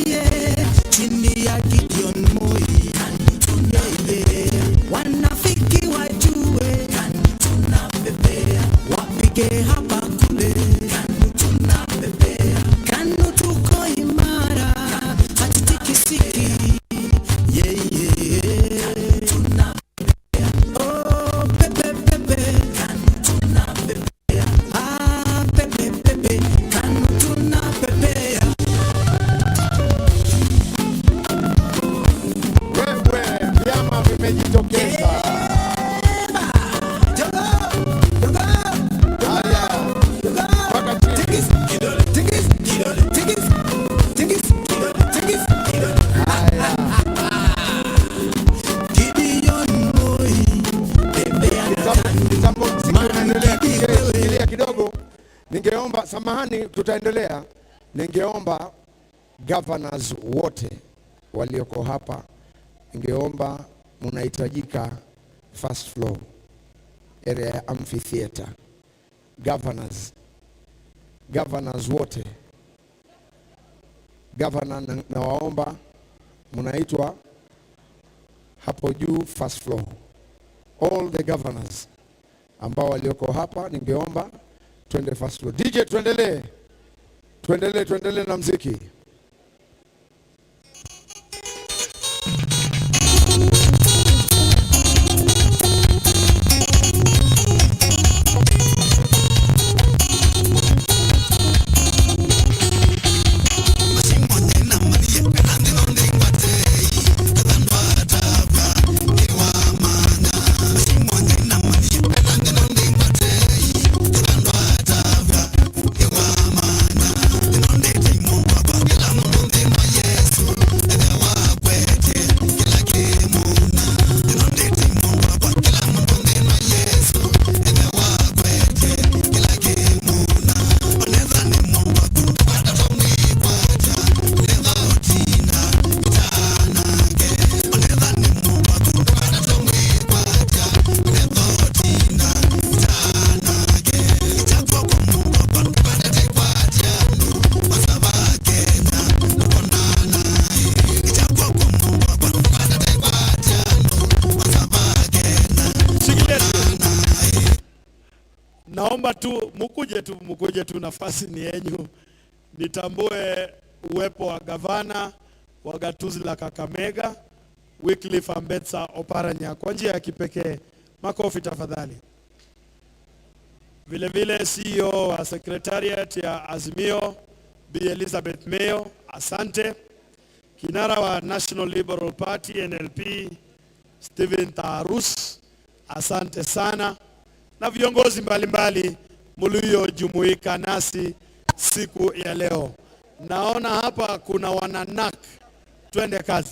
yeah, chini ya Gideon Moi KANU tunabebea, wanafiki wajue KANU tunabebea, wapige hapa kule KANU tunabebea, KANU tuko imara, hatutikisiki yeah. KANU tunabebea, oh pepe pepe, KANU tunabebea, ah pepe pepe, KANU tunabebea.
Wewe, vyama vimejitokeza. Haya, mpaka chini. Haya.
Gideon Moi, bebea na KANU.
Kitambo mziki unaendelea, DJ shikilia kidogo. Ningeomba samahani, tutaendelea. Ningeomba governors wote walioko hapa, ningeomba mnahitajika first floor area ya amphitheater. Governors, governors wote, governor nawaomba mnaitwa hapo juu first floor, all the governors ambao walioko hapa, ningeomba twende first floor. DJ, tuendelee, tuendelee, tuendelee na mziki.
Naomba tu mukuje tu, mukuje tu, nafasi ni yenyu. Nitambue uwepo wa gavana wa gatuzi la Kakamega Wycliffe Ambetsa Oparanya kwa njia ya kipekee. Makofi tafadhali. Vile vile CEO wa Secretariat ya Azimio Bi Elizabeth Mayo, asante. Kinara wa National Liberal Party NLP Stephen Tarus, asante sana, na viongozi mbalimbali mliojumuika nasi siku ya leo. Naona hapa kuna wana NARC, twende kazi.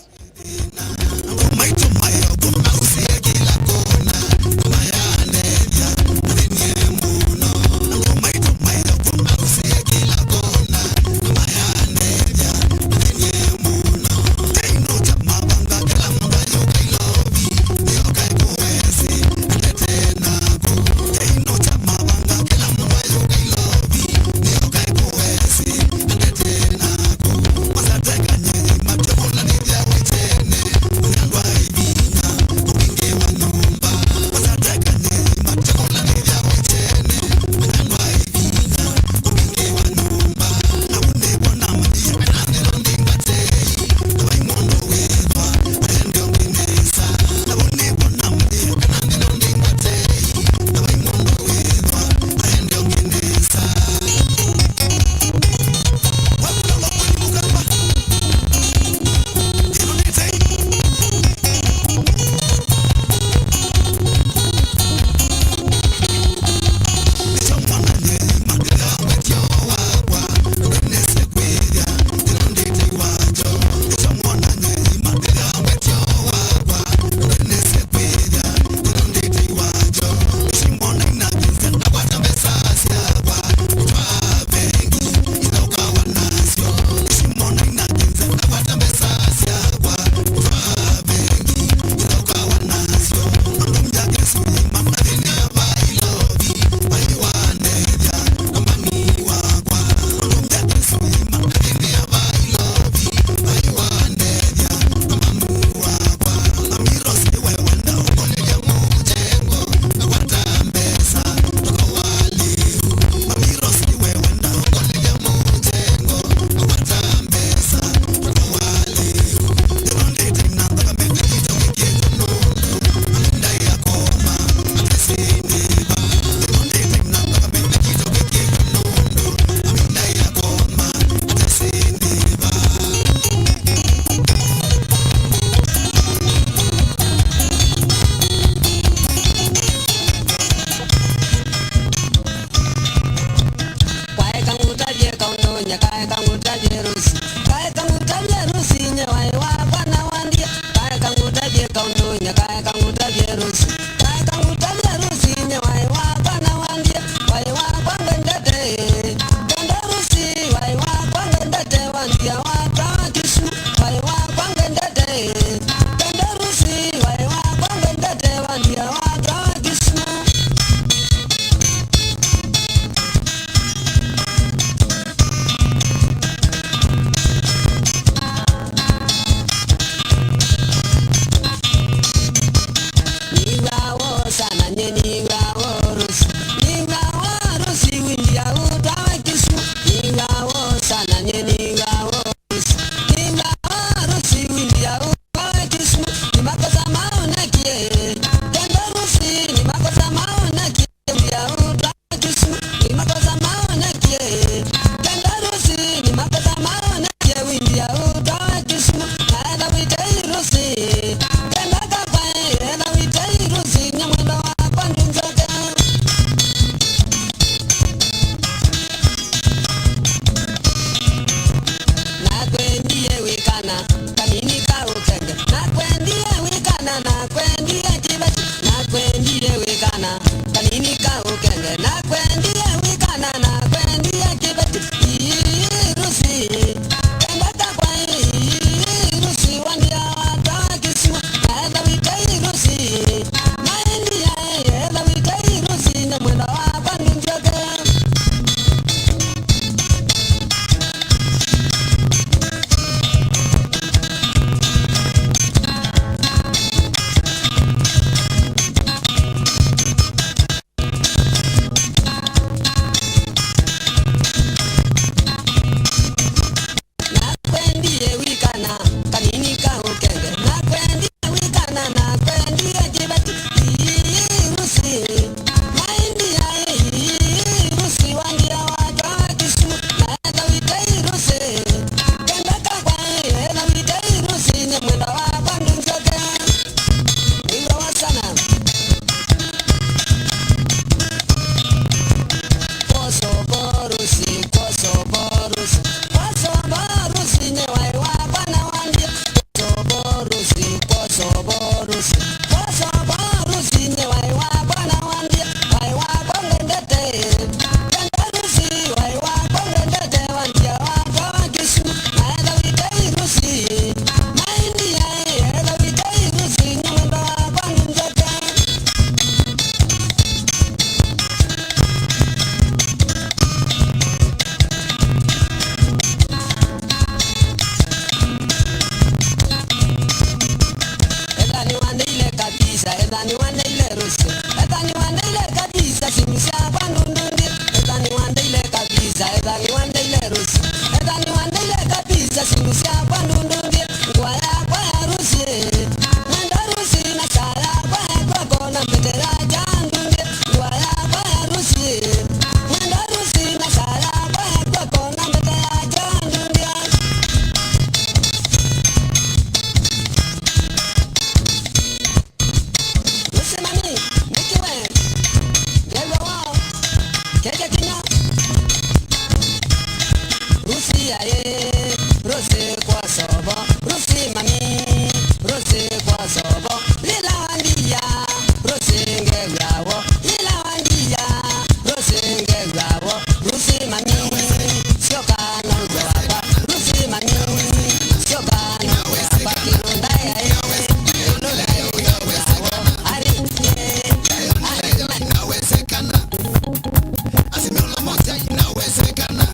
Inawezekana. Azimio la moja inawezekana.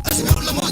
Azimio la moja.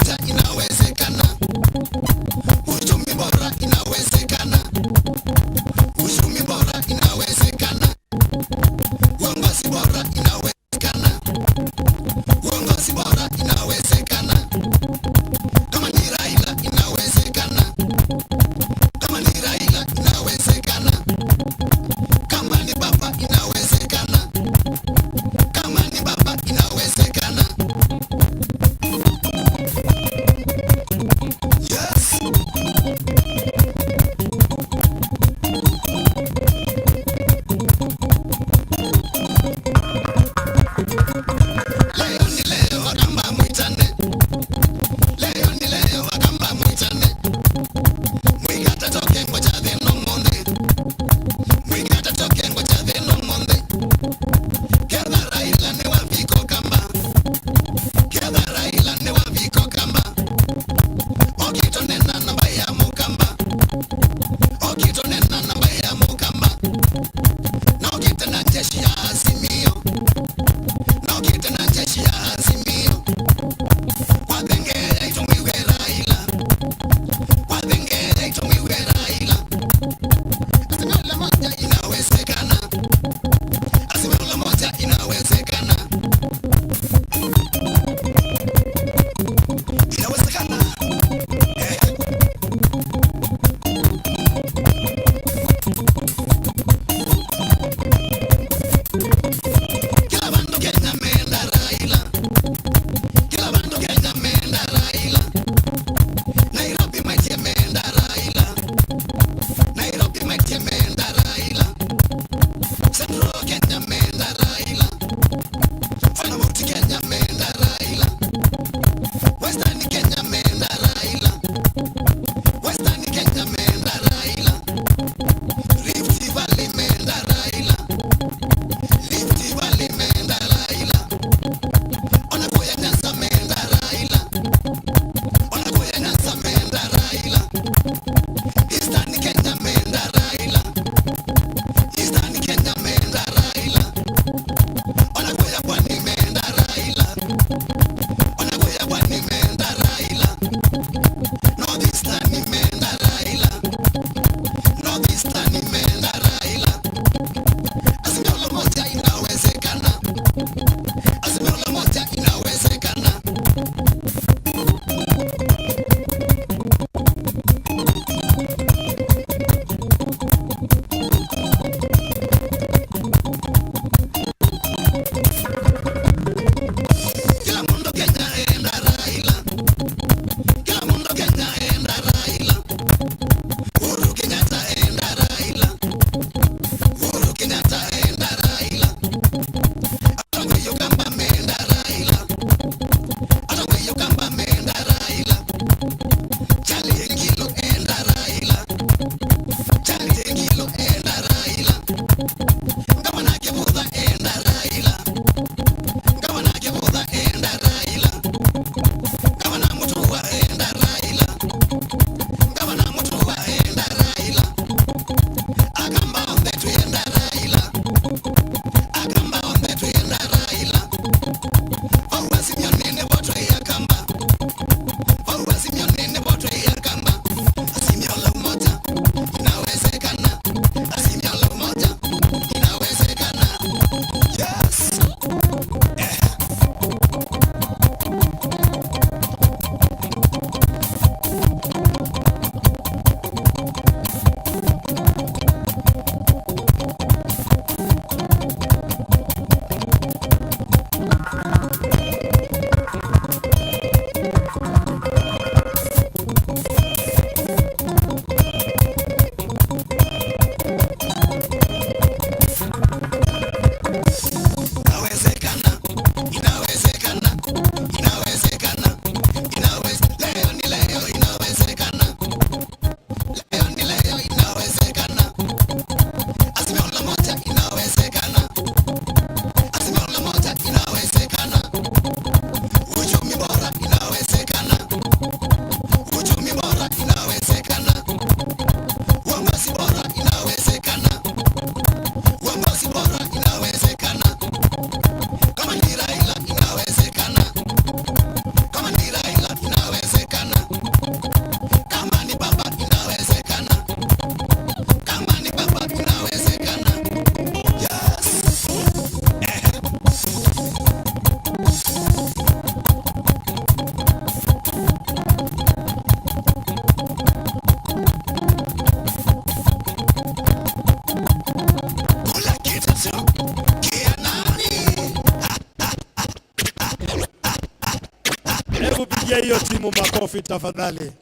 Hebu pigia hiyo timu makofi tafadhali.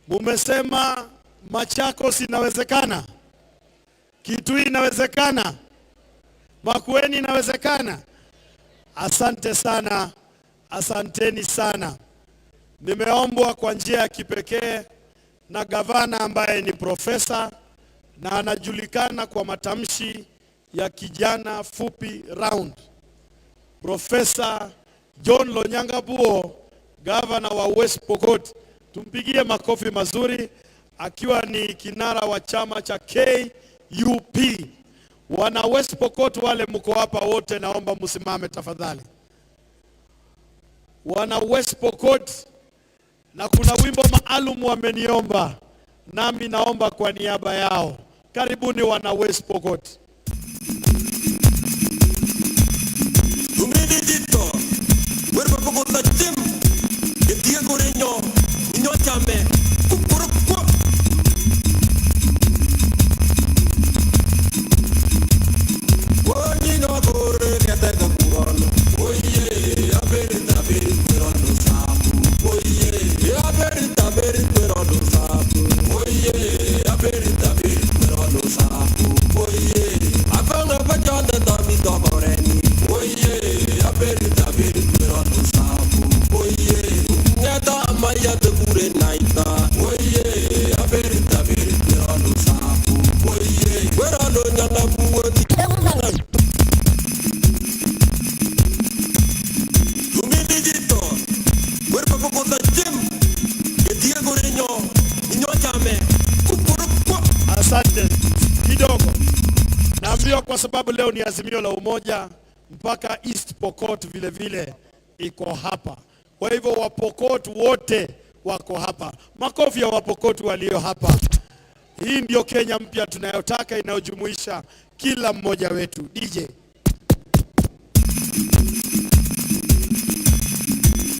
Mumesema Machakos inawezekana, Kitui inawezekana, Makueni inawezekana. Asante sana, asanteni sana. Nimeombwa kwa njia ya kipekee na gavana ambaye ni profesa na anajulikana kwa matamshi ya kijana fupi round, Profesa John Lonyangapuo, gavana wa West Pokot. Tumpigie makofi mazuri, akiwa ni kinara wa chama cha KUP. Wana West Pokot wale mko hapa wote, naomba msimame tafadhali. Wana West Pokot, na kuna wimbo maalum wameniomba, nami naomba kwa niaba yao. Karibuni wana West Pokot.
Tumidijito, werba pokota jim, getie gorenyo, inyo chame, kukurukwa. Woni no gore kete kurono, oye, aberi taberi kurono sabu, oye, aberi taberi kurono sabu, oye, aberi taberi kurono sabu, oye, afanga pachanda tami doboreni, oye, aberi taberi kurono sabu, oye, ngata amaya te kure naita, oye, aberi taberi kurono sabu, oye, weralo nyanga buwoti. Tumidijito, werba pokota jim, getie gorenyo, inyo chame, kukurukwa.
Asante kidogo. Naambiwa kwa sababu leo ni azimio la umoja, mpaka East Pokot vile vile iko hapa. Kwa hivyo Wapokot wote wako hapa. Makofi ya Wapokot walio hapa. Hii ndio Kenya mpya tunayotaka, inayojumuisha kila mmoja wetu. DJ.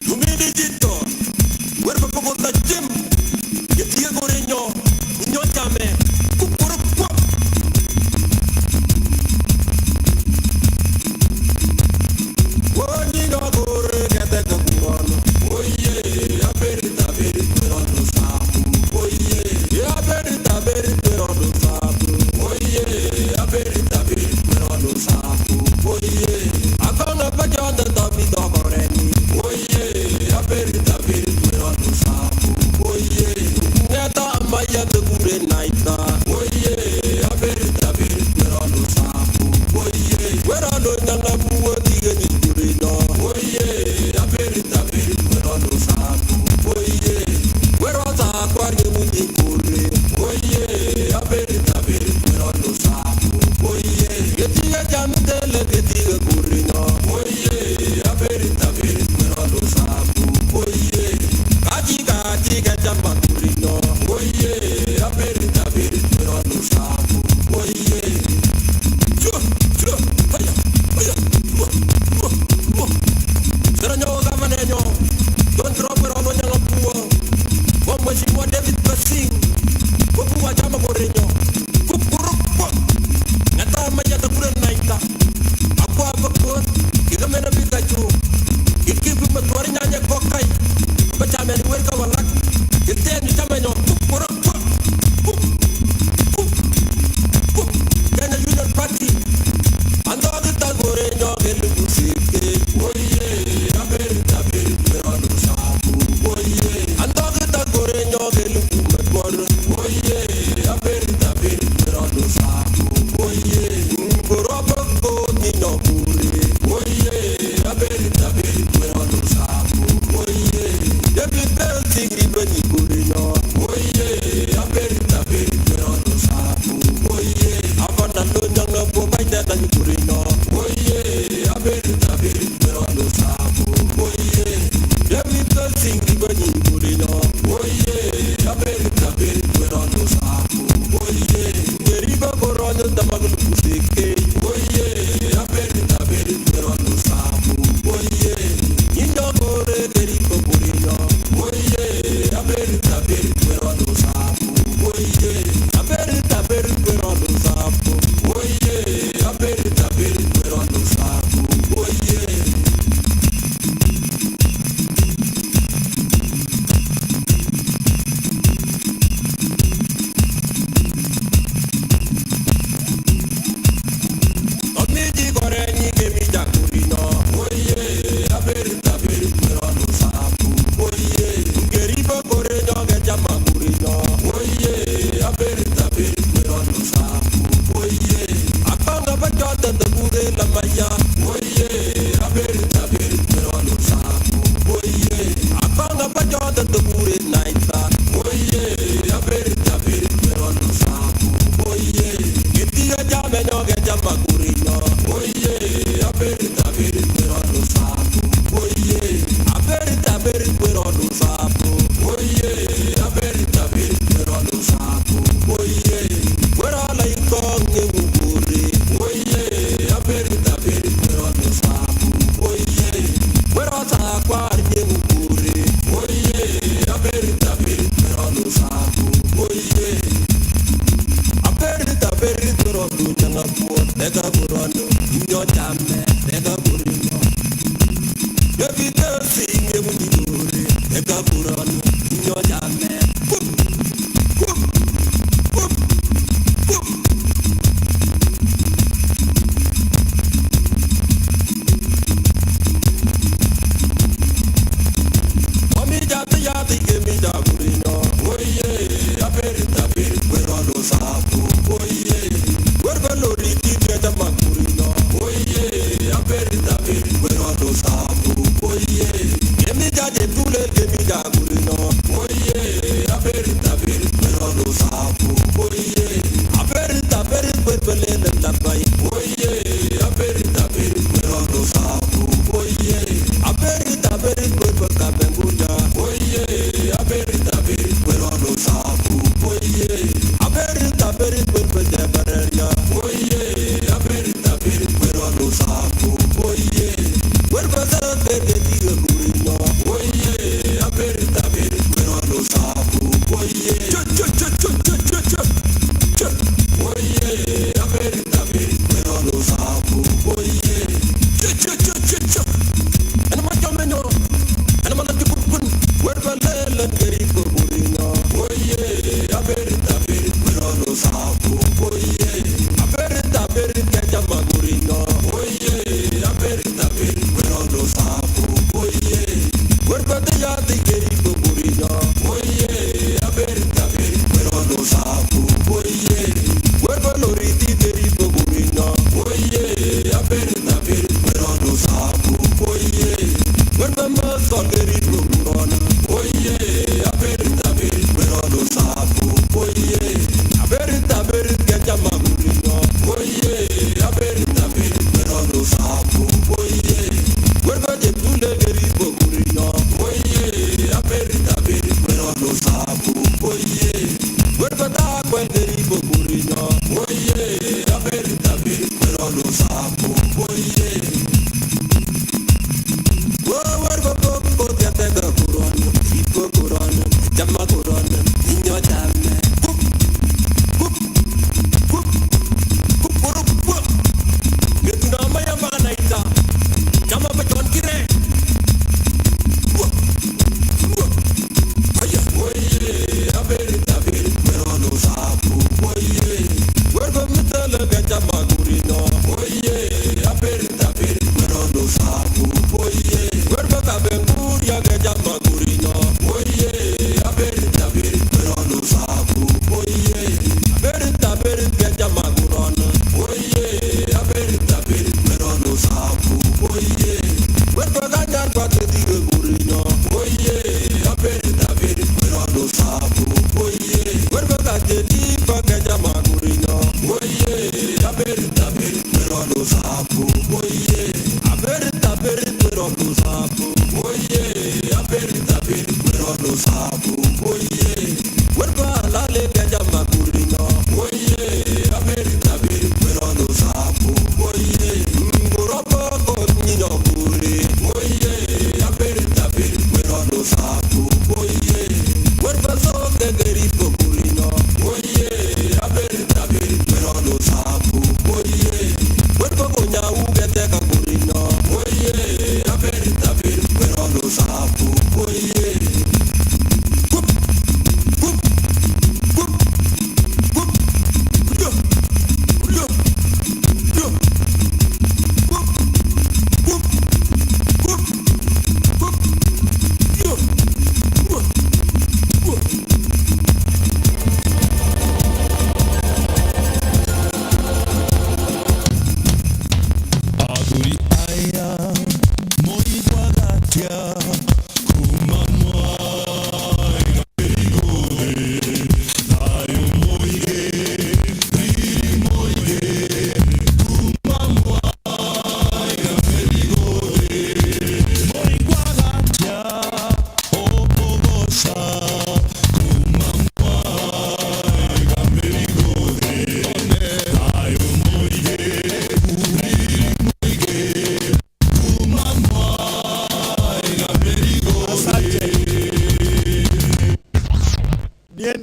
Tumidijito, werba pokota jim, getie gorenyo, inyo chame, kukurukwa. Woni no gore kete kurono, oye, aberi taberi kurono sabu, oye, aberi taberi kurono sabu, oye, aberi taberi kurono sabu, oye, afanga pachanda tami doboreni, oye, aberi taberi kurono sabu, oye, ngata amaya te kure naita, oye, aberi taberi kurono sabu, oye, weralo nyanga buwo tige nyigurino, oye, aberi taberi kurono sabu, oye, werota kwarye munyikure, oye, aberi taberi kurono sabu, oye, getige jamtele getige kurino, oye, aberi taberi kurono sabu, oye, kaji kaji kajamba kurino, oye, aberi taberi kurono sabu, oye. Chua, chua, haya, haya, chua, chua, chua. Seranyo gamanenyo, Don Robert Olonyango Puo, wa Mheshimiwa David Basing, waku wa chama korenyo, kukurukwa, ngata majata kure naita, akwa bakot, igamena bikachu, ikibu matwari nyanya kokai, bachameni werka walak, iteni chamenyo, kukurukwa, kup, kup, kup, Kenya Union Party. Andogi tagore nyo gelugu sike, oye, aberi taberi kurono sabu, oye. Andogi tagore nyo gelugu metwar, oye, aberi taberi kurono sabu, oye. Ngorobo ko nino kure, oye, aberi taberi kurono sabu, oye. David Belti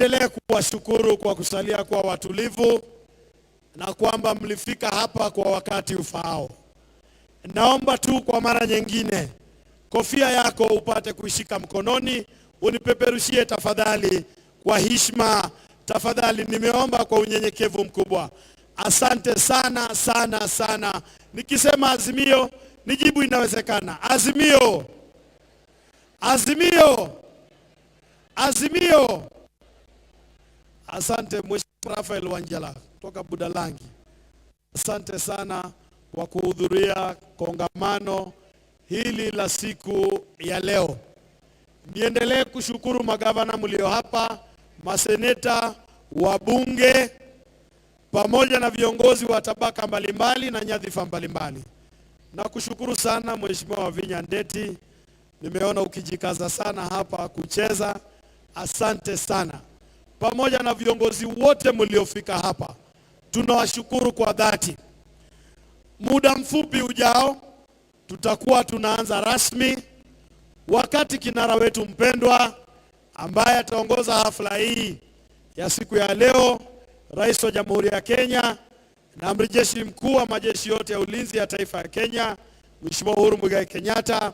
Niendelee kuwashukuru kwa kusalia kwa watulivu na kwamba mlifika hapa kwa wakati ufaao. Naomba tu kwa mara nyingine kofia yako upate kuishika mkononi, unipeperushie tafadhali kwa heshima, tafadhali. Nimeomba kwa unyenyekevu mkubwa. Asante sana sana sana. Nikisema Azimio, nijibu inawezekana. Azimio, Azimio, Azimio. Asante Mheshimiwa Rafael Wanjala kutoka Budalangi. Asante sana kwa kuhudhuria kongamano hili la siku ya leo. Niendelee kushukuru magavana mlio hapa, maseneta, wabunge pamoja na viongozi wa tabaka mbalimbali na nyadhifa mbalimbali. Na kushukuru sana Mheshimiwa Wavinya Ndeti, nimeona ukijikaza sana hapa kucheza. Asante sana, pamoja na viongozi wote mliofika hapa, tunawashukuru kwa dhati. Muda mfupi ujao tutakuwa tunaanza rasmi, wakati kinara wetu mpendwa ambaye ataongoza hafla hii ya siku ya leo, Rais wa Jamhuri ya Kenya na Amiri Jeshi Mkuu wa majeshi yote ya ulinzi ya taifa ya Kenya, Mheshimiwa Uhuru Muigai Kenyatta,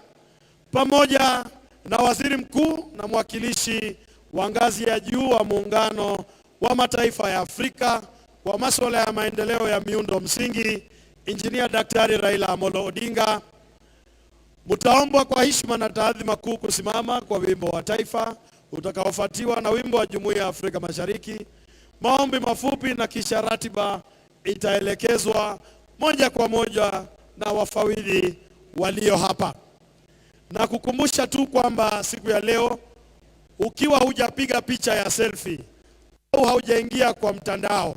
pamoja na Waziri Mkuu na mwakilishi wa ngazi ya juu wa Muungano wa Mataifa ya Afrika kwa masuala ya maendeleo ya miundo msingi, Injinia Daktari Raila Amolo Odinga. Mtaombwa kwa heshima na taadhima kuu kusimama kwa wimbo wa taifa utakaofuatiwa na wimbo wa Jumuiya ya Afrika Mashariki, maombi mafupi na kisha ratiba itaelekezwa moja kwa moja na wafawidhi walio hapa. Na kukumbusha tu kwamba siku ya leo ukiwa hujapiga picha ya selfie au haujaingia kwa mtandao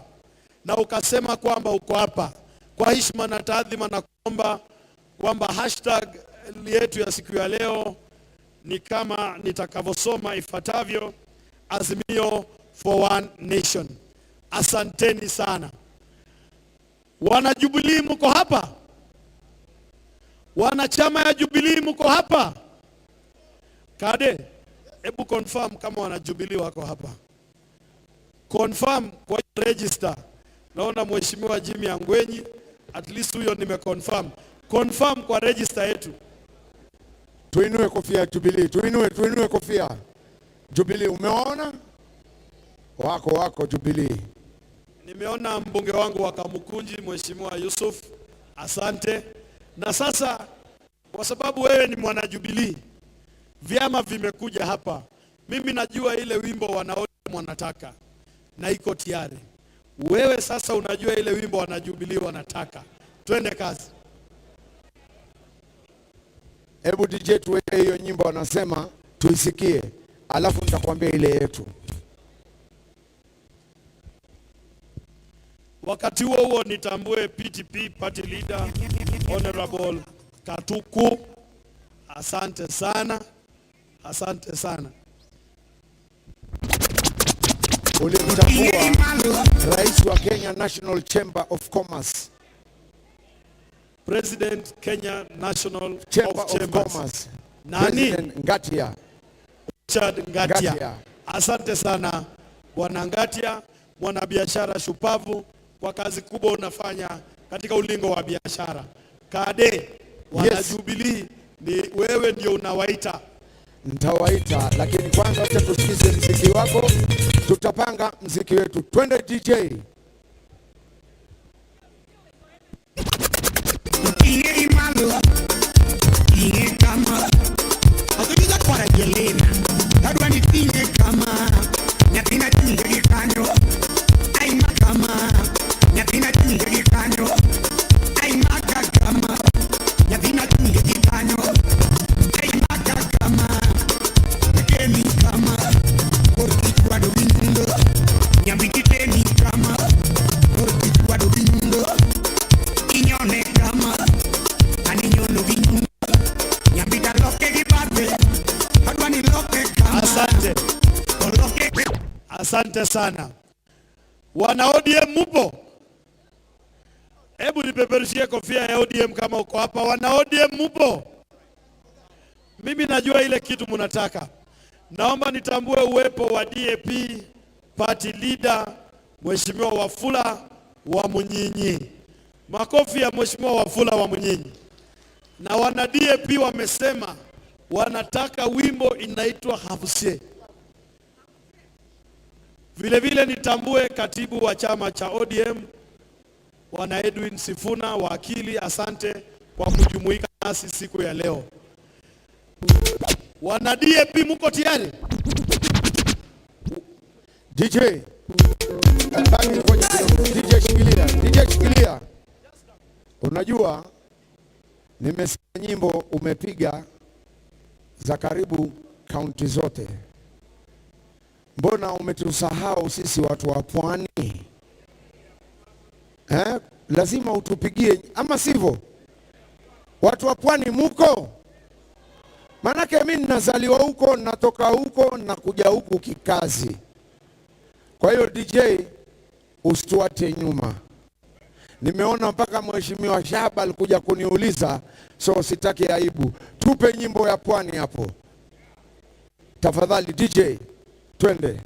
na ukasema kwamba uko hapa, kwa heshima na taadhima na kuomba kwamba hashtag yetu ya siku ya leo ni kama nitakavyosoma ifuatavyo: Azimio for One Nation. Asanteni sana. Wana Jubilee mko hapa? Wanachama ya Jubilee mko hapa? Kade, hebu confirm kama wana Jubilee wako hapa. Confirm kwa register. Naona Mheshimiwa Jimmy Angwenyi, at least huyo nimeconfirm. Confirm kwa register yetu.
Tuinue kofia ya Jubilee, tuinue, tuinue kofia Jubilee. Umewaona wako wako Jubilee.
Nimeona mbunge wangu wa Kamukunji Mheshimiwa Yusuf, asante. Na sasa kwa sababu wewe ni mwana Jubilee, vyama vimekuja hapa. Mimi najua ile wimbo wanaona wanataka na iko tayari. Wewe sasa unajua ile wimbo wana Jubilee wanataka. Twende kazi.
Hebu DJ tuweke hiyo nyimbo wanasema tuisikie, alafu nitakwambia ile yetu.
Wakati huo huo nitambue PTP party leader Honorable Katuku. Asante sana, asante sana.
Ulimtambua Rais wa Kenya National Chamber of Commerce,
President Kenya National
Chamber
of
of
Chambers.
Commerce,
Nani?
President Ngatia.
Richard Ngatia.
Ngatia.
Asante sana Bwana Ngatia, mwanabiashara shupavu kwa kazi kubwa unafanya katika ulingo wa biashara. Kade, wana
Yes.
Jubilee ni wewe ndio unawaita.
Nitawaita, lakini kwanza acha tusikize mziki wako, tutapanga mziki wetu. Twende DJ.
Asante. Asante sana. Wana ODM mupo? Hebu nipeperushie kofia ya ODM kama uko hapa. Wana ODM mupo? Mimi najua ile kitu mnataka. Naomba nitambue uwepo wa DAP Party leader Mheshimiwa Wafula wa Munyinyi. Makofi ya Mheshimiwa Wafula wa Munyinyi. Na wana DAP wamesema wanataka wimbo inaitwa Hafusie. Vile vile nitambue katibu wa chama cha ODM Bwana Edwin Sifuna wakili, asante kwa kujumuika nasi siku ya leo. Wana DAP muko tayari?
DJ, baki ngoja kidogo. DJ shikilia, DJ shikilia. Unajua nimesikia nyimbo umepiga za karibu kaunti zote. Mbona umetusahau sisi watu wa pwani? Eh? Lazima utupigie ama sivyo? Watu wa pwani muko? Manake mimi ninazaliwa huko, natoka huko na kuja huku kikazi. Kwa hiyo DJ usituache nyuma. Nimeona mpaka Mheshimiwa Shaba alikuja kuniuliza, so sitaki aibu. Tupe nyimbo ya pwani hapo tafadhali DJ, twende.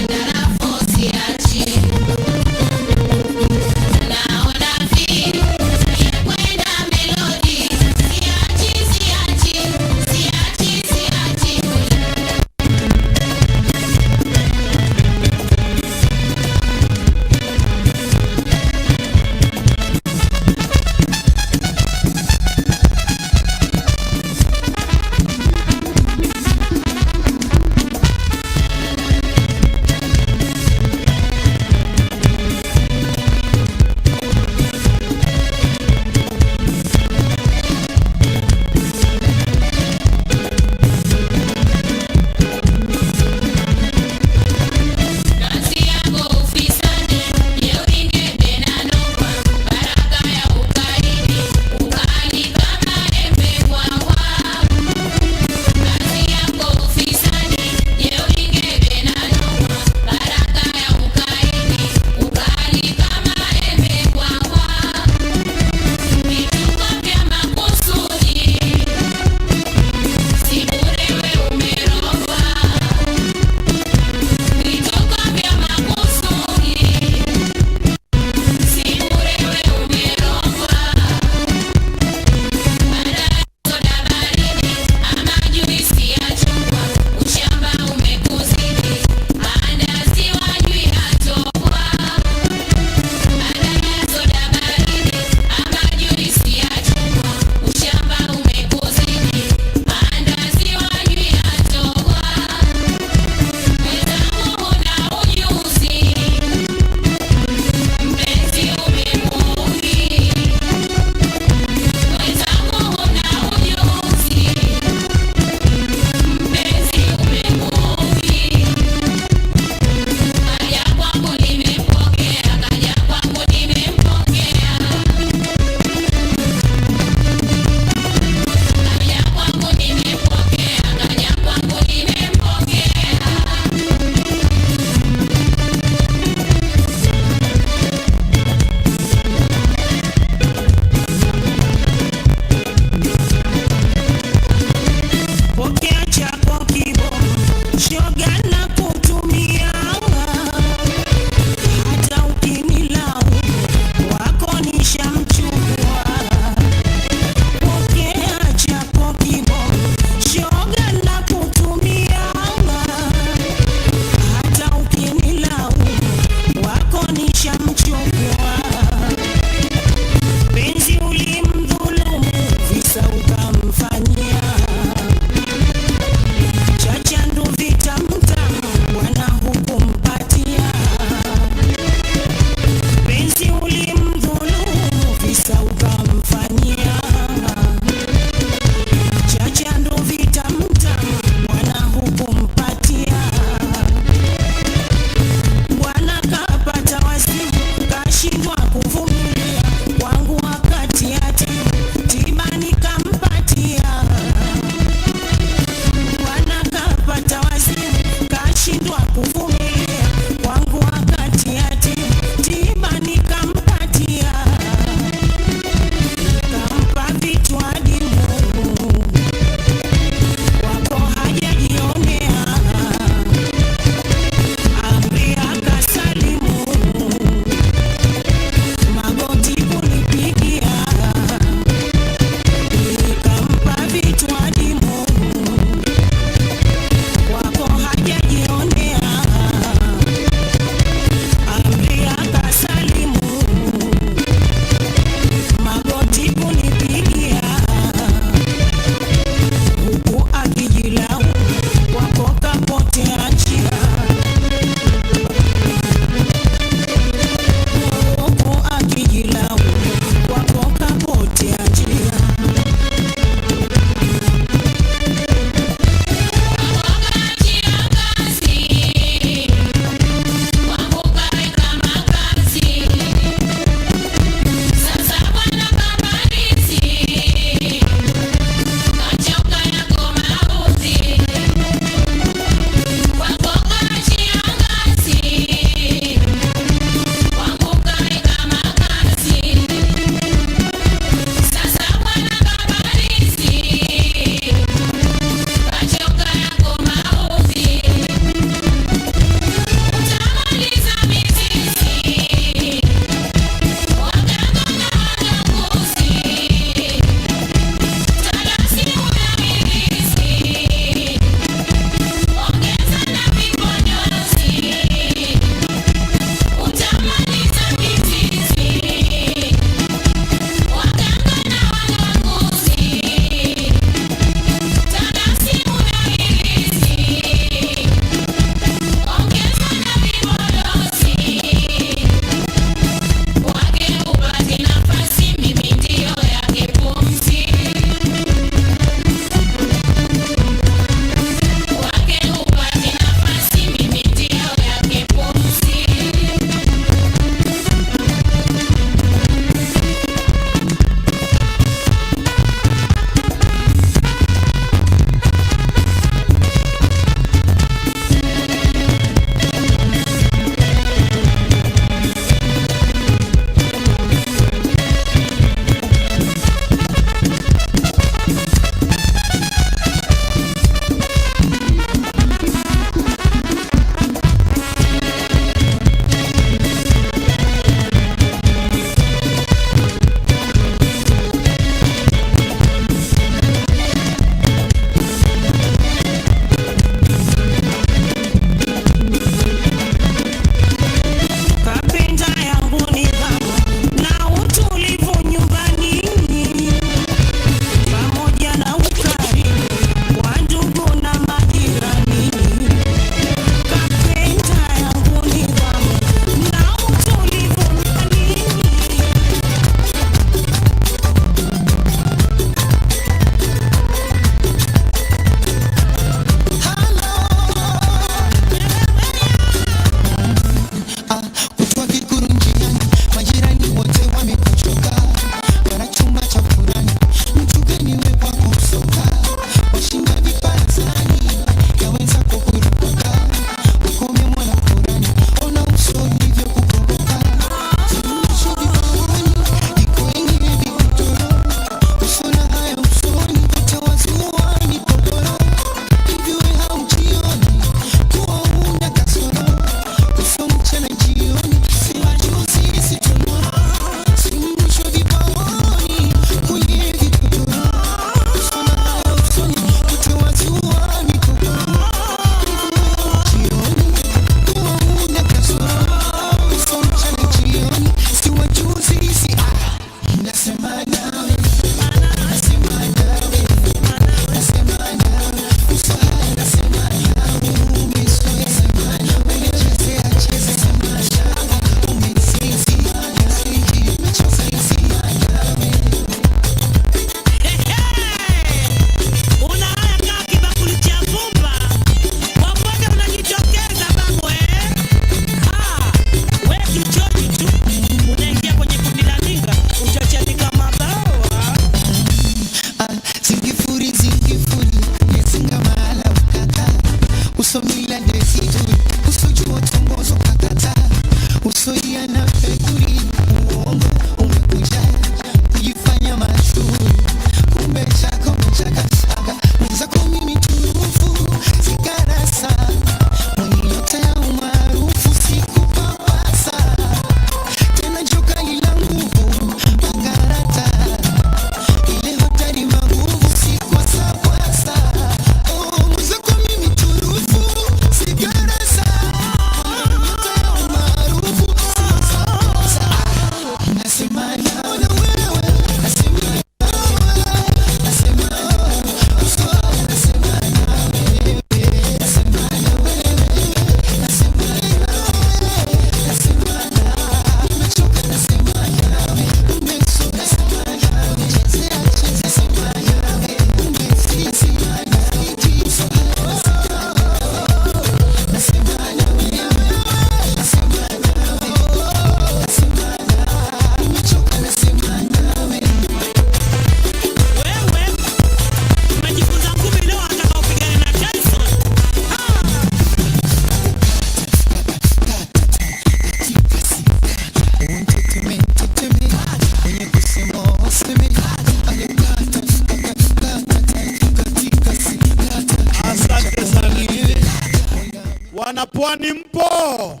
Wanapwani mpo?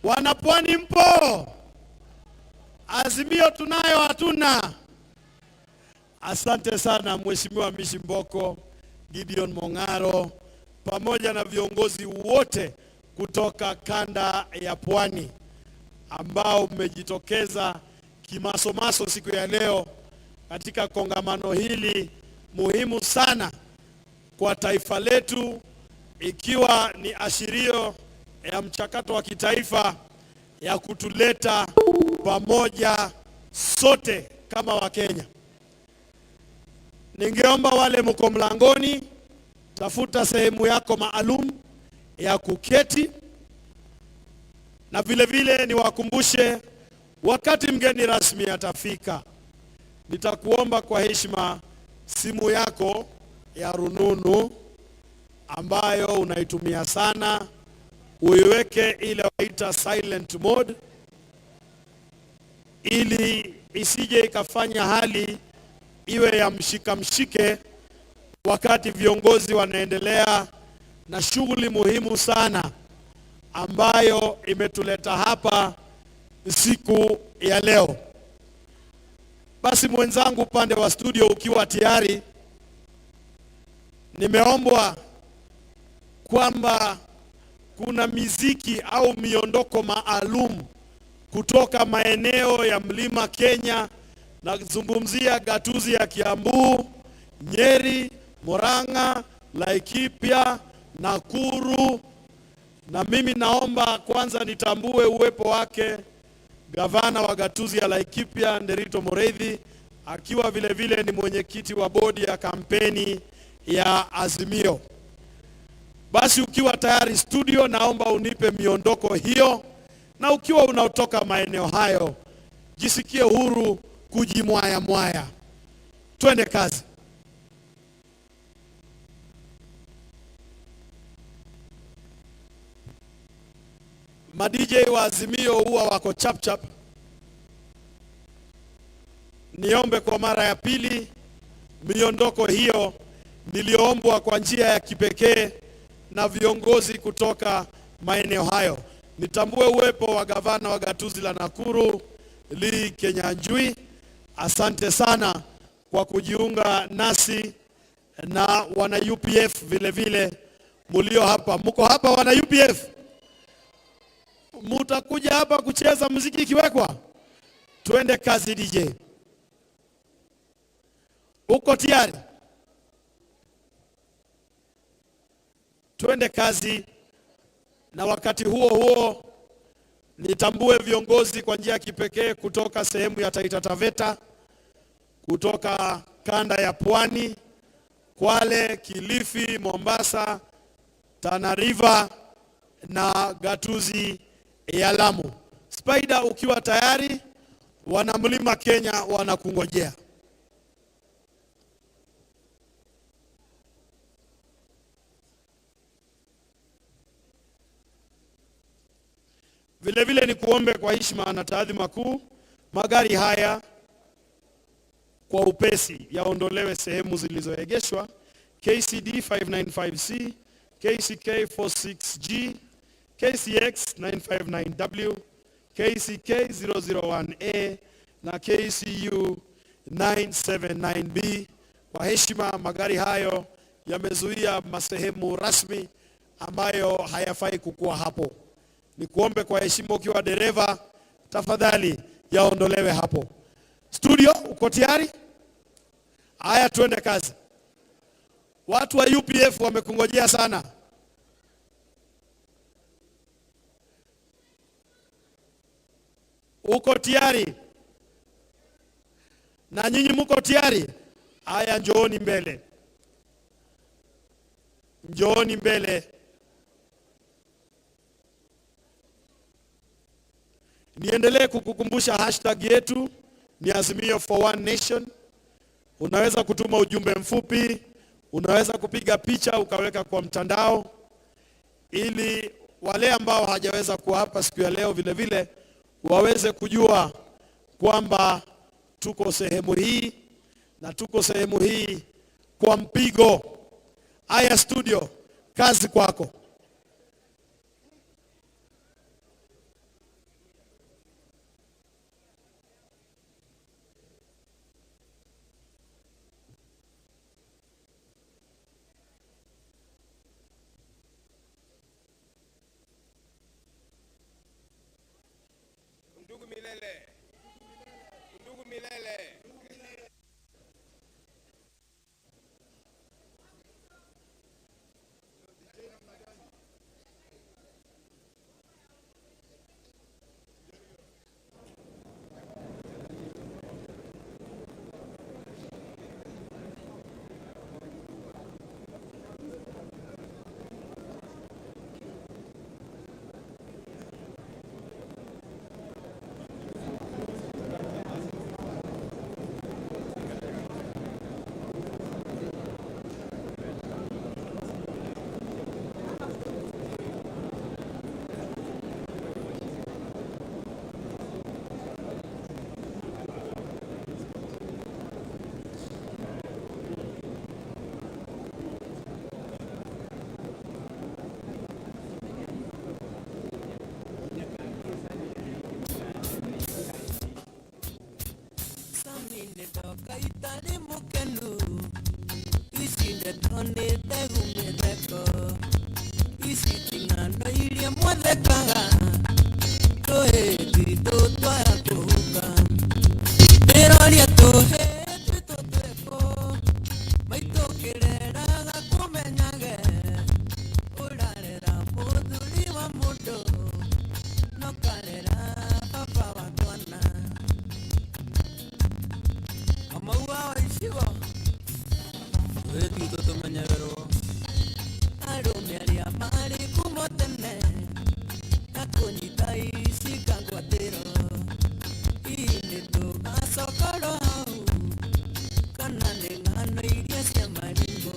Wanapwani mpo? Azimio tunayo hatuna? Asante sana Mheshimiwa Mishi Mboko, Gideon Mong'aro pamoja na viongozi wote kutoka kanda ya Pwani ambao mmejitokeza kimasomaso siku ya leo katika kongamano hili muhimu sana kwa taifa letu, ikiwa ni ashirio ya mchakato wa kitaifa ya kutuleta pamoja sote kama Wakenya. Ningeomba wale mko mlangoni, tafuta sehemu yako maalum ya kuketi, na vile vile niwakumbushe, wakati mgeni rasmi atafika, nitakuomba kwa heshima simu yako ya rununu ambayo unaitumia sana uiweke ile waita silent mode, ili isije ikafanya hali iwe ya mshika mshike wakati viongozi wanaendelea na shughuli muhimu sana ambayo imetuleta hapa siku ya leo. Basi mwenzangu upande wa studio ukiwa tayari, nimeombwa kwamba kuna miziki au miondoko maalum kutoka maeneo ya Mlima Kenya. Nazungumzia gatuzi ya Kiambu, Nyeri, Murang'a, Laikipia, Nakuru. Na mimi naomba kwanza nitambue uwepo wake gavana wa gatuzi ya Laikipia Nderito Mureithi, akiwa vile vile ni mwenyekiti wa bodi ya kampeni ya Azimio. Basi ukiwa tayari studio, naomba unipe miondoko hiyo, na ukiwa unaotoka maeneo hayo, jisikie huru kujimwaya mwaya. Twende kazi. Ma DJ wa Azimio huwa wako chap chap. Niombe kwa mara ya pili miondoko hiyo niliyoombwa kwa njia ya kipekee na viongozi kutoka maeneo hayo. Nitambue uwepo wa gavana wa gatuzi la Nakuru Lee Kinyanjui. Asante sana kwa kujiunga nasi na wana UPF vile vile mulio hapa. Muko hapa wana UPF? Mutakuja hapa kucheza muziki ikiwekwa? Twende kazi DJ. Uko tayari? Twende kazi. Na wakati huo huo nitambue viongozi kwa njia ya kipekee kutoka sehemu ya Taita Taveta, kutoka kanda ya Pwani, Kwale, Kilifi, Mombasa, Tana River na gatuzi ya Lamu. Spider, ukiwa tayari, wana Mlima Kenya wanakungojea. Vile vile ni kuombe kwa heshima na taadhima kuu, magari haya kwa upesi yaondolewe sehemu zilizoegeshwa: KCD 595C, KCK 46G, KCX 959W, KCK 001A na KCU 979B. Kwa heshima, magari hayo yamezuia masehemu rasmi ambayo hayafai kukua hapo. Nikuombe kwa heshima, ukiwa dereva, tafadhali yaondolewe hapo. Studio, uko tayari? Haya, tuende kazi. Watu wa UPF wamekungojea sana. Uko tayari? Na nyinyi muko tayari? Haya, njooni mbele. Njooni mbele. Niendelee kukukumbusha hashtag yetu ni Azimio for One Nation. Unaweza kutuma ujumbe mfupi, unaweza kupiga picha ukaweka kwa mtandao, ili wale ambao hawajaweza kuwa hapa siku ya leo vile vile waweze kujua kwamba tuko sehemu hii na tuko sehemu hii kwa mpigo. Aya studio, kazi kwako.
Milele. Undugu milele.
Ndoka itarĩ mũkenu ici ndeto nĩ ndegu mĩtheko ici ti ng'ano iria mwathekaga tũhĩti tũtwaya kũhuka ndĩroria tũhĩti tũtwĩkũ maitũ kĩreraga kũmenyage ũrarera mũthuri wa mũndũ no karera baba wa twana Amaua wa icigo twĩtitũ tũmenyererwo arũme arĩa marĩ kumo tene na kũnyita icinga ngwatĩro hihi nĩ tũgacokorwo hau kana nĩ ng'ano iria cia marimũ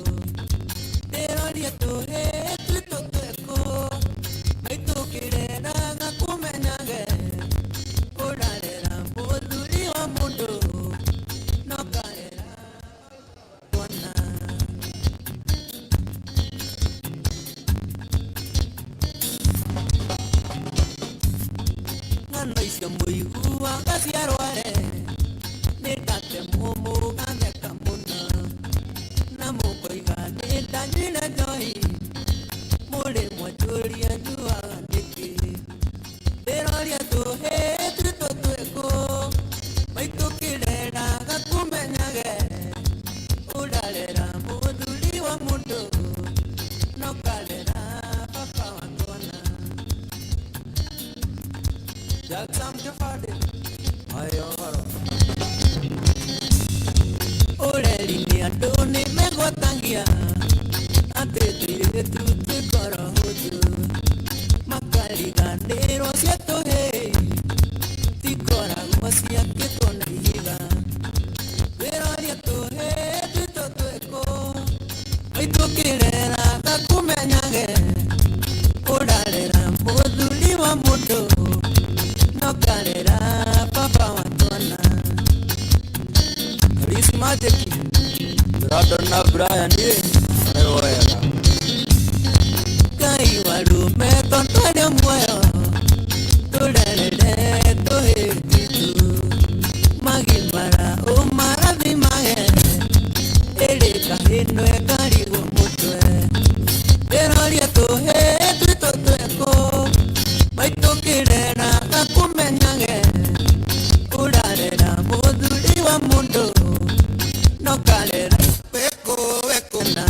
ndĩroria tũhĩ twitũ twĩkũ maitũ kĩreraga kũmenyage ũrarera mũthuri wa mũndũ no karera twana. Ng'ano icio mũiguaga ciarware nĩ ndatemwo mũgatheka mũno na mũkoiga nĩ ndanyuire njohi mũrĩ mwanjũria njuaga nĩkĩ ndĩroria tũhĩ twitũ twĩkũ maitũ kĩreraga kũmenyage ũrarera mũthuri wa mũndũ no karera baba wa twana. Jackson Kĩbandĩ ayo ũreri nĩ andũ nĩ megwatagia atĩ tũirĩtu twĩkoro hũthũ makariganĩrwo cia tũhĩ tikoragwo ciakĩtwo na ihiga wĩroria tũhĩ twitũ twĩkũ maitũ kĩreraga kũmenyage ũrarera mũthuri wa mũndũ no karera baba wa twana. Charismatic Brandon na Brian ĩ wega Ngai warume tondũ arĩ muoyo tũrerere tũhĩtitũ magimara ũmarathimage ĩrĩ kahĩno ĩkarigwo mũtwe ndĩroria tũhĩ twitũ twĩkũ maitũ kĩreraga kũmenyage ũrarera mũthuri wa mũndũ no karera wĩkũ wĩkũ na.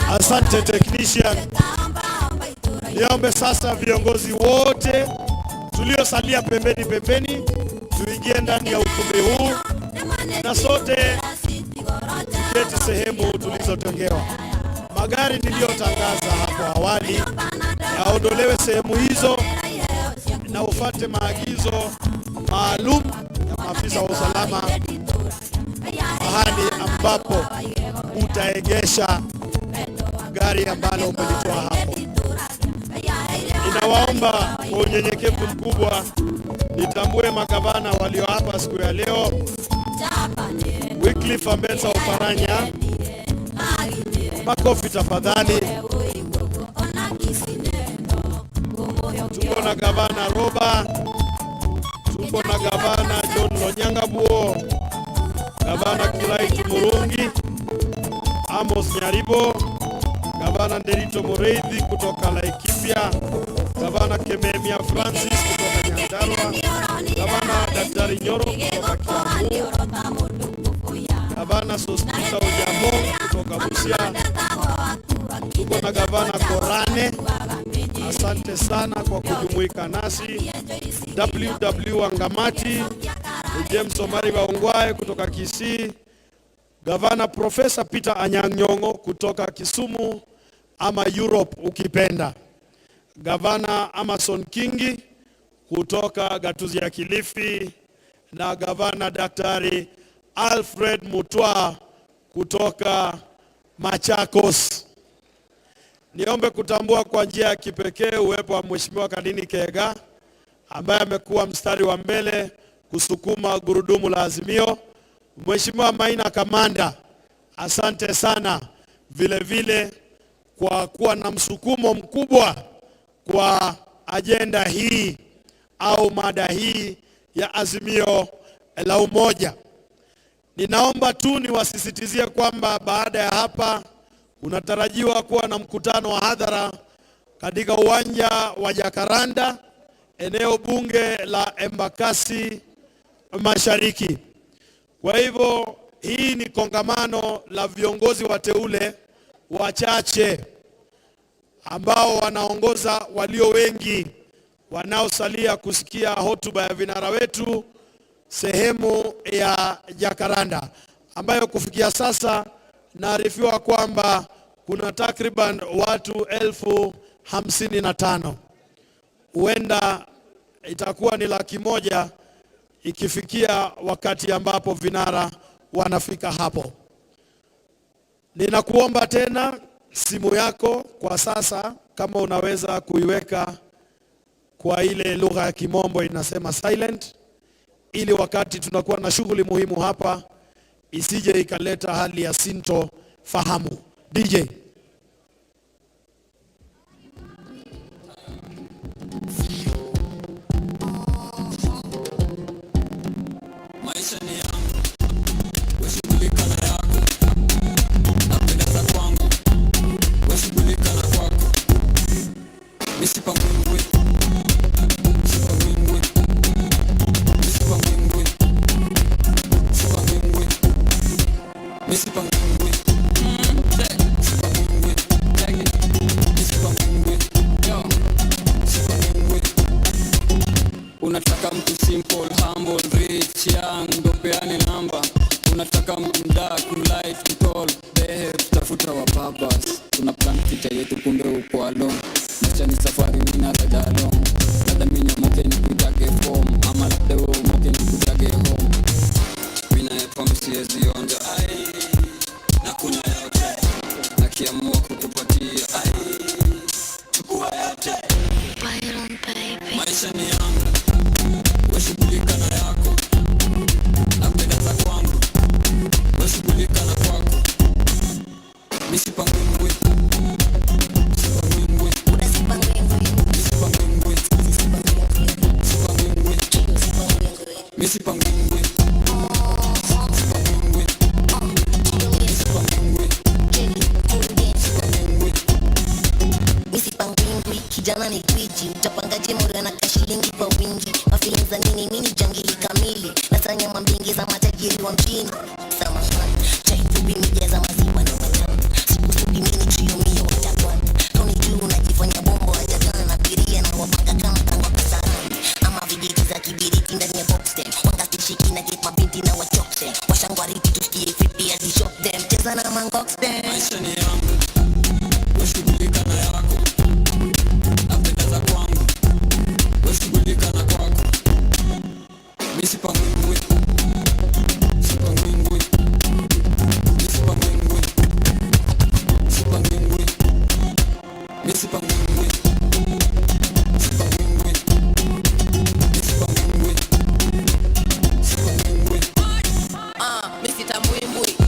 Asante technician. Niombe sasa viongozi wote tuliosalia pembeni pembeni tuingie ndani ya ukumbi huu na sote tuketi sehemu tulizotengewa. Magari niliyotangaza hapo awali yaondolewe sehemu hizo na ufate maagizo maalum ya maafisa wa usalama mahali ambapo utaegesha gari ambalo umelitoa hapo. Ninawaomba kwa unyenyekevu mkubwa nitambue magavana walio hapa siku ya leo: Wycliffe Ambetsa Oparanya, makofi tafadhali. Tuko na gavana Roba, tuko na gavana John Lonyangabuo, gavana Kiraitu Murungi, Amos Nyaribo, gavana Nderito Mureithi kutoka Laikipia, gavana Kememia Francis kutoka Nyandarua, gavana Daktari Nyoro kutoka Kiambu, gavana Sospita Ojambo kutoka Busia, tuko na gavana Korane. Asante sana kwa kujumuika nasi. WW Wangamati, James Omari Waongwae kutoka Kisii, gavana Profesa Peter Anyang' Nyong'o kutoka Kisumu ama Europe ukipenda, gavana Amason Kingi kutoka gatuzi ya Kilifi na gavana Daktari Alfred Mutua kutoka Machakos. Niombe kutambua kwa njia ya kipekee uwepo wa Mheshimiwa Kanini Kega ambaye amekuwa mstari wa mbele kusukuma gurudumu la Azimio. Mheshimiwa Maina Kamanda, asante sana vile vile kwa kuwa na msukumo mkubwa kwa ajenda hii au mada hii ya Azimio la Umoja. Ninaomba tu niwasisitizie kwamba baada ya hapa kunatarajiwa kuwa na mkutano wa hadhara katika uwanja wa Jacaranda, eneo bunge la Embakasi Mashariki. Kwa hivyo hii ni kongamano la viongozi wateule wachache ambao wanaongoza walio wengi wanaosalia kusikia hotuba ya vinara wetu sehemu ya Jacaranda, ambayo kufikia sasa naarifiwa kwamba kuna takriban watu 55,000. Huenda itakuwa ni 100,000 ikifikia wakati ambapo vinara wanafika hapo. Ninakuomba tena simu yako kwa sasa, kama unaweza kuiweka kwa ile lugha ya kimombo inasema silent, ili wakati tunakuwa na shughuli muhimu hapa isije ikaleta hali ya sintofahamu. DJ.
Maisha ni yangu, wewe shughulika na yako. Napenda za kwangu, wewe shughulika na kwako. Misipangwingwi, sipangwingwi, misipangwingwi, sipangwingwi, misipangwingwi, sipangwingwi, misipangwingwi, sipangwingwi. Unataka mtu simple, humble, rich, young, ndo peane
Kijana ni gwiji, utapangaje mura na kashilingi kwa wingi? Mafilin za nini? Mini jangili kamili, nasanya mambingi za matajiri wa mjini. Samahani, chai fupi mijaza maziwa na matamu, sikusudi mini trio mio watakwan toni juu unajifanya bombo hajakana na abiria na wapanga kama kangwa kasarani ama vijiti za kibiriti ndani ya boxten wangastishiki na get mabinti na wachoksen washangwariti tusikie vipi azishop them cheza na mangoxten.
Maisha ni yangu, weshughulika na yako, napendeza kwangu, weshughulika na kwako. Mi sipangwingwi, sipangwingwi, mi sipangwingwi, sipangwingwi, mi sipangwingwi, sipangwingwi, mi sipangwingwi, sipangwingwi.
Mi sitambui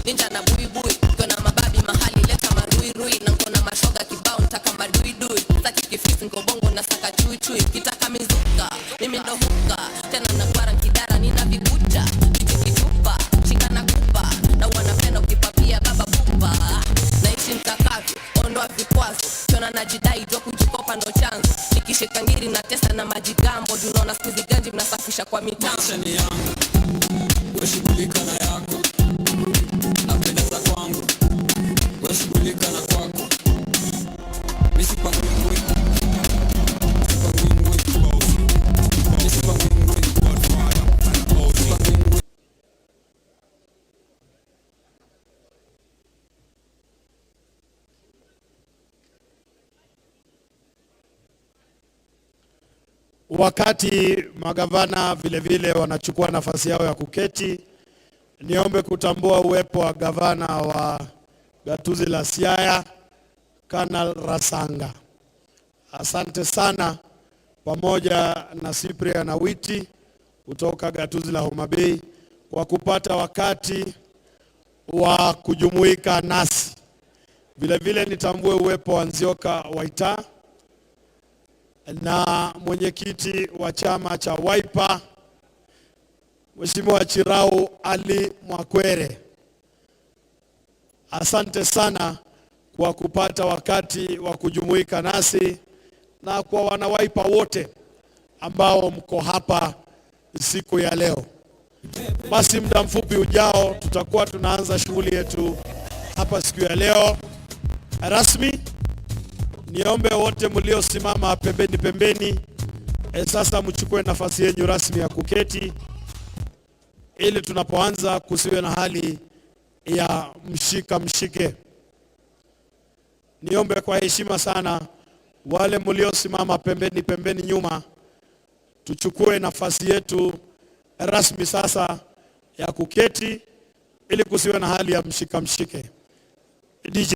ninja na buibui, kona mababi mahali leta maruirui, na nkona mashoga kibao ntaka maduidui, saki kifisi nkobongo na saka chuichui, kitaka mizuka mimi ndo huka tena nakwara nkidara nina vikucha kitikitupa shika na kupa na wanapenda ukipapia baba pupa, naishi mtakavyo ondoa vikwazo kiona najidai jua kujikopa ndo chanzo, nikishika ngiri na tesa na majigambo junaona siku hizi ganji mnasafisha kwa mitambo.
Maisha ni yangu, weshughulika na yako, napendeza kwangu, weshughulika na kwako. Mi sipangwingwi, sipangwingwi, mi sipangwingwi, sipangwingwi.
Wakati magavana vile vile wanachukua nafasi yao ya kuketi, niombe kutambua uwepo wa gavana wa gatuzi la Siaya, Kanal Rasanga. Asante sana, pamoja na Cyprian Awiti kutoka gatuzi la Homa Bay kwa kupata wakati wa kujumuika nasi. Vile vile nitambue uwepo wa Nzioka Waita na mwenyekiti wa chama cha Wiper Mheshimiwa Chirau Ali Mwakwere. Asante sana kwa kupata wakati wa kujumuika nasi na kwa wana Wiper wote ambao mko hapa siku ya leo. Basi muda mfupi ujao tutakuwa tunaanza shughuli yetu hapa siku ya leo rasmi. Niombe wote mliosimama pembeni pembeni, sasa mchukue nafasi yenu rasmi ya kuketi ili tunapoanza kusiwe na hali ya mshika mshike. Niombe kwa heshima sana wale mliosimama pembeni pembeni nyuma, tuchukue nafasi yetu rasmi sasa ya kuketi ili kusiwe na hali ya mshika mshike. DJ.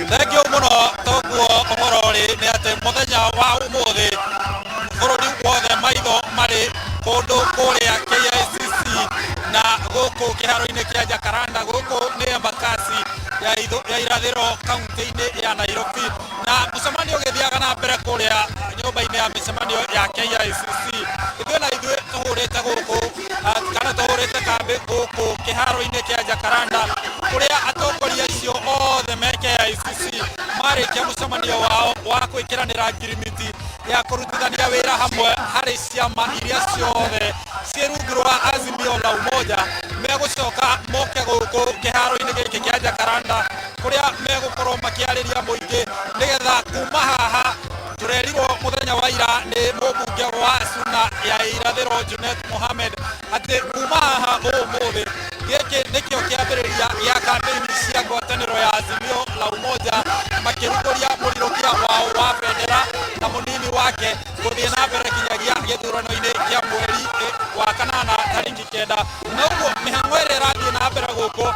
Thengio muno toguo uhoro uri ni ati muthenya wa umuthi bururi wothe maitho mari kundu kuria KICC na guku kiharo-ini kia Jacaranda, guku ni Embakasi ya irathiro kaunti-ini ya Nairobi, na mucemanio ugithiaga na mbere kuria nyumba-ini ya micemanio ya KICC. Ithuĩ na ithuĩ tuhurite guku kana tuhurite kambi guku kiharo-ini kia Jacaranda kuria atongoria acio othe me KICC marikia mucemanio wao wa gwikiranira ngirimiti Ya kũrutithania wĩra hamwe harĩ ciama iria ciothe ciĩ rungu rwa Azimio la Umoja megũcoka moke gũkũ kĩharo-inĩ gĩkĩ kĩa Jacaranda kũrĩa megũkorwo makĩarĩria mũingĩ nĩgetha kuma haha tũrerirwo mũthenya wa ira nĩ mũmbunge wa Suna ya irathĩro Junet Mohamed atĩ kuma haha ũmũthĩ gĩkĩ nĩkĩo kĩambĩrĩria gĩa kambĩini cia ngwatanĩro ya Azimio la Umoja makĩrugũria mũrirũkia wao wa bendera na mũnini wake gũthiĩ na mbere kinyagia gĩthurano-inĩ kĩa mweri wa kanana tarĩki 9. Na ũguo mĩhang'o ĩrĩa ĩrathiĩ na mbere gũkũ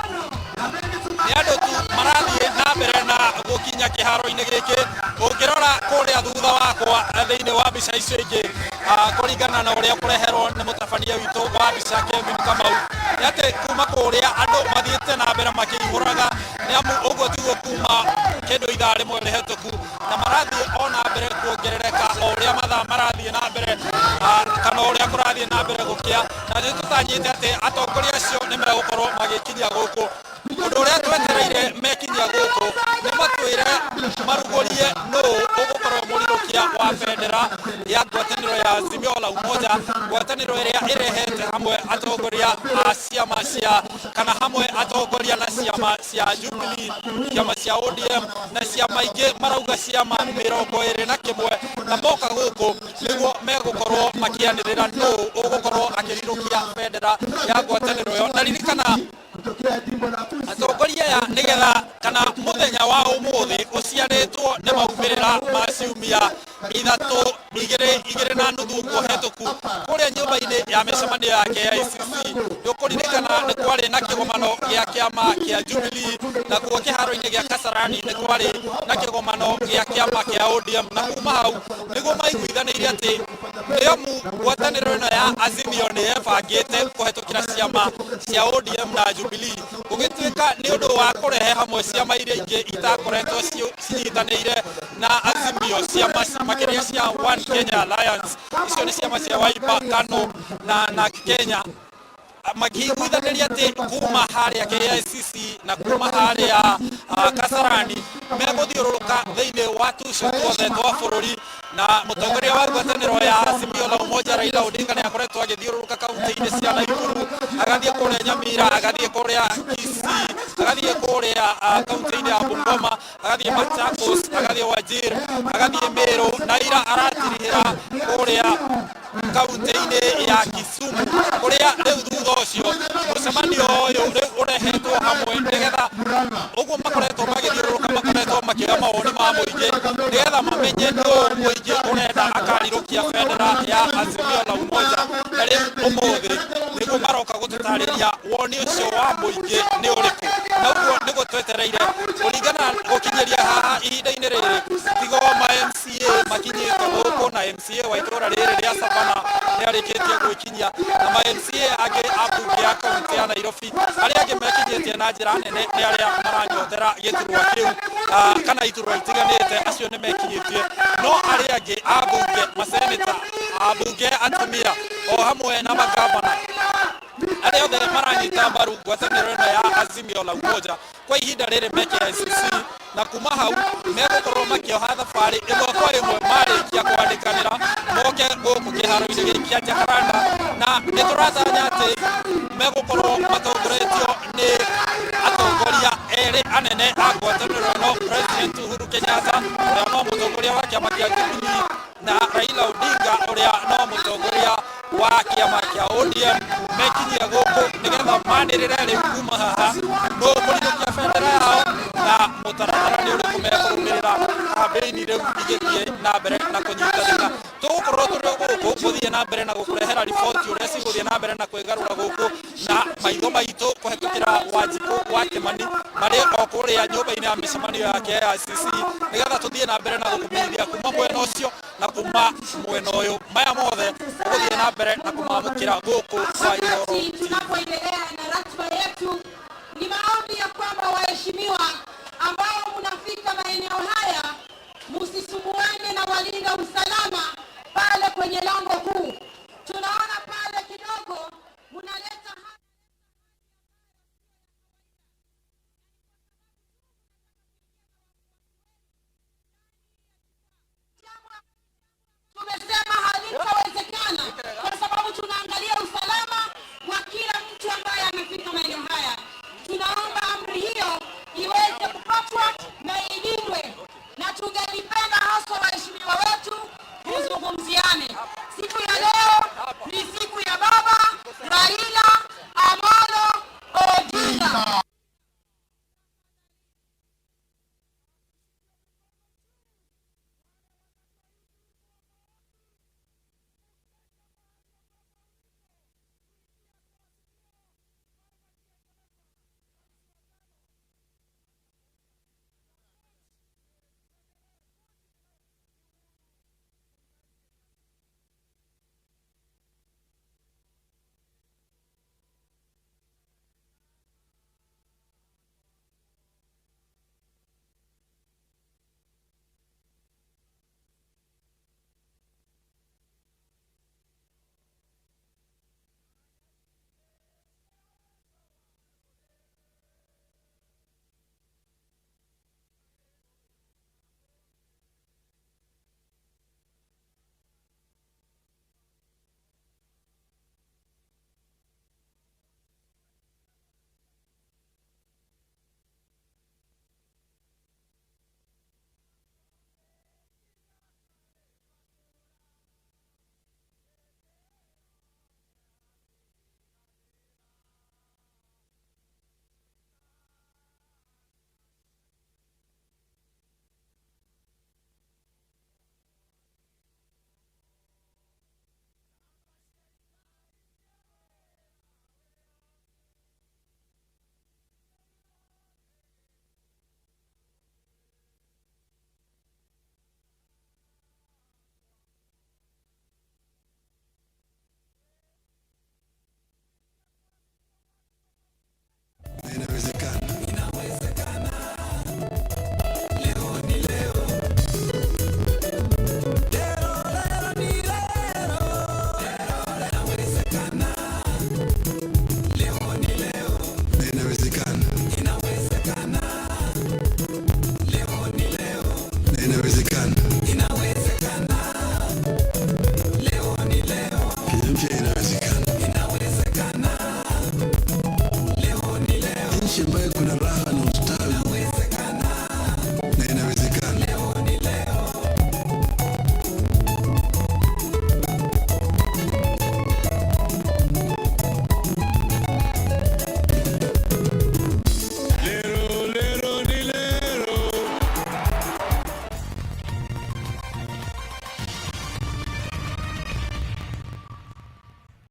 nĩ andũ tu marathiĩ na mbere na gũkinya kĩharo-inĩ gĩkĩ. Ũngĩrora kũrĩa thutha wakwa thĩinĩ wa mbica icio ingĩ, kũringana na ũrĩa kũreherwo nĩ mũtabania witũ wa mbica Kevin Kamau, nĩ atĩ kuma kũrĩa andũ mathiĩte na mbere makĩihũraga, nĩ amu ũguo tiguo kuma kĩndũ ithaa rĩmwe rĩhetũku, na marathiĩ o na mbere kuongerereka o ũrĩa mathaa marathiĩ na mbere, kana ũrĩa kũrathiĩ na mbere gũkĩa. Na nĩ tũtanyĩte atĩ atongoria acio nĩ megũkorwo magĩkinyia gũkũ. Ũndũ ũrĩa twetereire mekinyia gũkũ nĩ matwĩre marugũrie nũ ũgũkorwo mũrirũkia wa bendera ya ngwatanĩro ya Azimio la Umoja, ngwatanĩro ĩrĩa ĩrehete hamwe atongoria a ciama cia kana hamwe atongoria na ciama cia Jubilee, ciama cia ODM na ciama ingĩ marauga ciama 21, na moka gũkũ nĩguo megũkorwo makĩanĩrĩra nũ ũgũkorwo akĩrirũkia bendera ya ngwatanĩro ĩyo. Na ririkana atongoria aya nĩgetha kana mũthenya wa ũmũthĩ ũciarĩtwo nĩ maumĩrĩra ma ciumia ithatũ igĩrĩ igĩrĩ na nuthu ũguo hetũku kũrĩa nyũmba-inĩ ya mĩcemanio ya KICC. Nĩũkũririkana nĩ kwarĩ na kĩgomano gĩa kĩama kĩa Jubilee, nakuo kĩharo-inĩ gĩa Kasarani nĩ kwarĩ na kĩgomano gĩa kĩama kĩa ODM, na kuma hau nĩguo maiguithanĩirie atĩ nĩamu ngwatanĩro ĩno ya Azimio nĩ yebangĩte kũhetũkĩra ciama cia ODM na Jubilee, gũgĩtuĩka nĩ ũndũ wa kũrehe hamwe ciama iria ingĩ itakoretwo cinyitanĩire na Azimio, ciama makĩria cia One Kenya Alliance, icio nĩ ciama cia Wiper, KANU na Kenya, makĩiguithanĩria atĩ kuma harĩa KICC na kuma harĩa Kasarani megũthiũrũrũka thĩinĩ wa tucio tuothe twa bũrũri. Na mũtongoria wa ngwatanĩro ya Azimio la Umoja Raila Odinga nĩ akoretwo agĩthiũrũrũka kaunti-inĩ cia Nakuru, agathiĩ kũrĩa Nyamira, agathiĩ kũrĩa Kisii, agathiĩ kũrĩa kaunti-inĩ ya Bungoma, agathiĩ Machakos, agathiĩ Wajir, agathiĩ Meru, na ira aratirihĩra kũrĩa kaunti-inĩ ya Kisumu, kũrĩa rĩu thutha ũcio mũcemanio ũyũ rĩu ũrehetwo hamwe nĩgetha ũguo makoretwo magĩthiũrũrũka, makoretwo makĩoya mawoni ma mũingĩ nĩgetha mamenye nũ mũingĩ ũrenda akarirũkia bendera ya Azimio la Umoja. Na rĩu ũmũthĩ nĩguo maroka gũtũtarĩria woni ũcio wa mũingĩ nĩ ũrĩkũ, na ũguo nĩguo twetereire kũringana gũkinyĩria haha ihinda-inĩ rĩrĩ tigo ma MCA makinyĩte gũkũ, na MCA wa itũũra rĩrĩ rĩa Savana nĩ arĩkĩtie gwĩkinyia, na ma MCA angĩ a mbunge ya kaunti ya Nairobi arĩa angĩ mekinyĩtie na njĩra nene nĩ arĩa maranyotera gĩturwa kĩu, kana iturwa itiganĩte, acio nĩ mekinyĩtie. No arĩa angĩ a mbunge, maseneta, a mbunge atumia o hamwe na magavana arĩa othe maranyita mbaru ngwatanĩro ĩno ya Azimio la Umoja kwa ihinda rĩrĩ me KICC, na kuma hau megũkorwo makĩoha thabarĩ ĩmwe kwa ĩmwe marĩkia kwandĩkanĩra moke gũkũ kĩharo-inĩ gĩkĩ kĩa Jacaranda. Na nĩ tũratanya atĩ megũkorwo matongoretio nĩ atongoria erĩ anene a ngwatanĩro ĩno, President Uhuru Kenyatta ũrĩa no mũtongoria wa kĩama kĩa Jubilee na Raila Odinga ũrĩa no mũtongoria wa kĩama kĩa ODM, mekinyie gũkũ nĩgetha manĩrĩre rĩu kuma haha nũ kũrirũkia bendera yao na mũtaratara nĩ ũrĩkũ mekũrũmĩrĩra kambĩini rĩu igĩthiĩ na mbere na kũnyitanĩra. Tũgũkorwo tũrĩ o gũkũ gũthiĩ na mbere na gũkũrehera riboti ũrĩa cigũthiĩ na mbere na kwĩgarũra gũkũ, na maitho maitũ kũhetũkĩra Wanjikũ wa Kĩmani marĩ o kũrĩa nyũmba-inĩ ya mĩcemanio ya KICC nĩgetha tũthiĩ na mbere na gũkũmenyithia kuma mwena ũcio na kuma mwena ũyũ. Maya mothe tũgũthiĩ na mbere na kũmamũkĩra gũkũ kwa Inooro
Wakati tunapoendelea na ratiba yetu, ni maombi ya kwamba waheshimiwa ambao mnafika maeneo haya msisumbuane na walinda usalama pale kwenye lango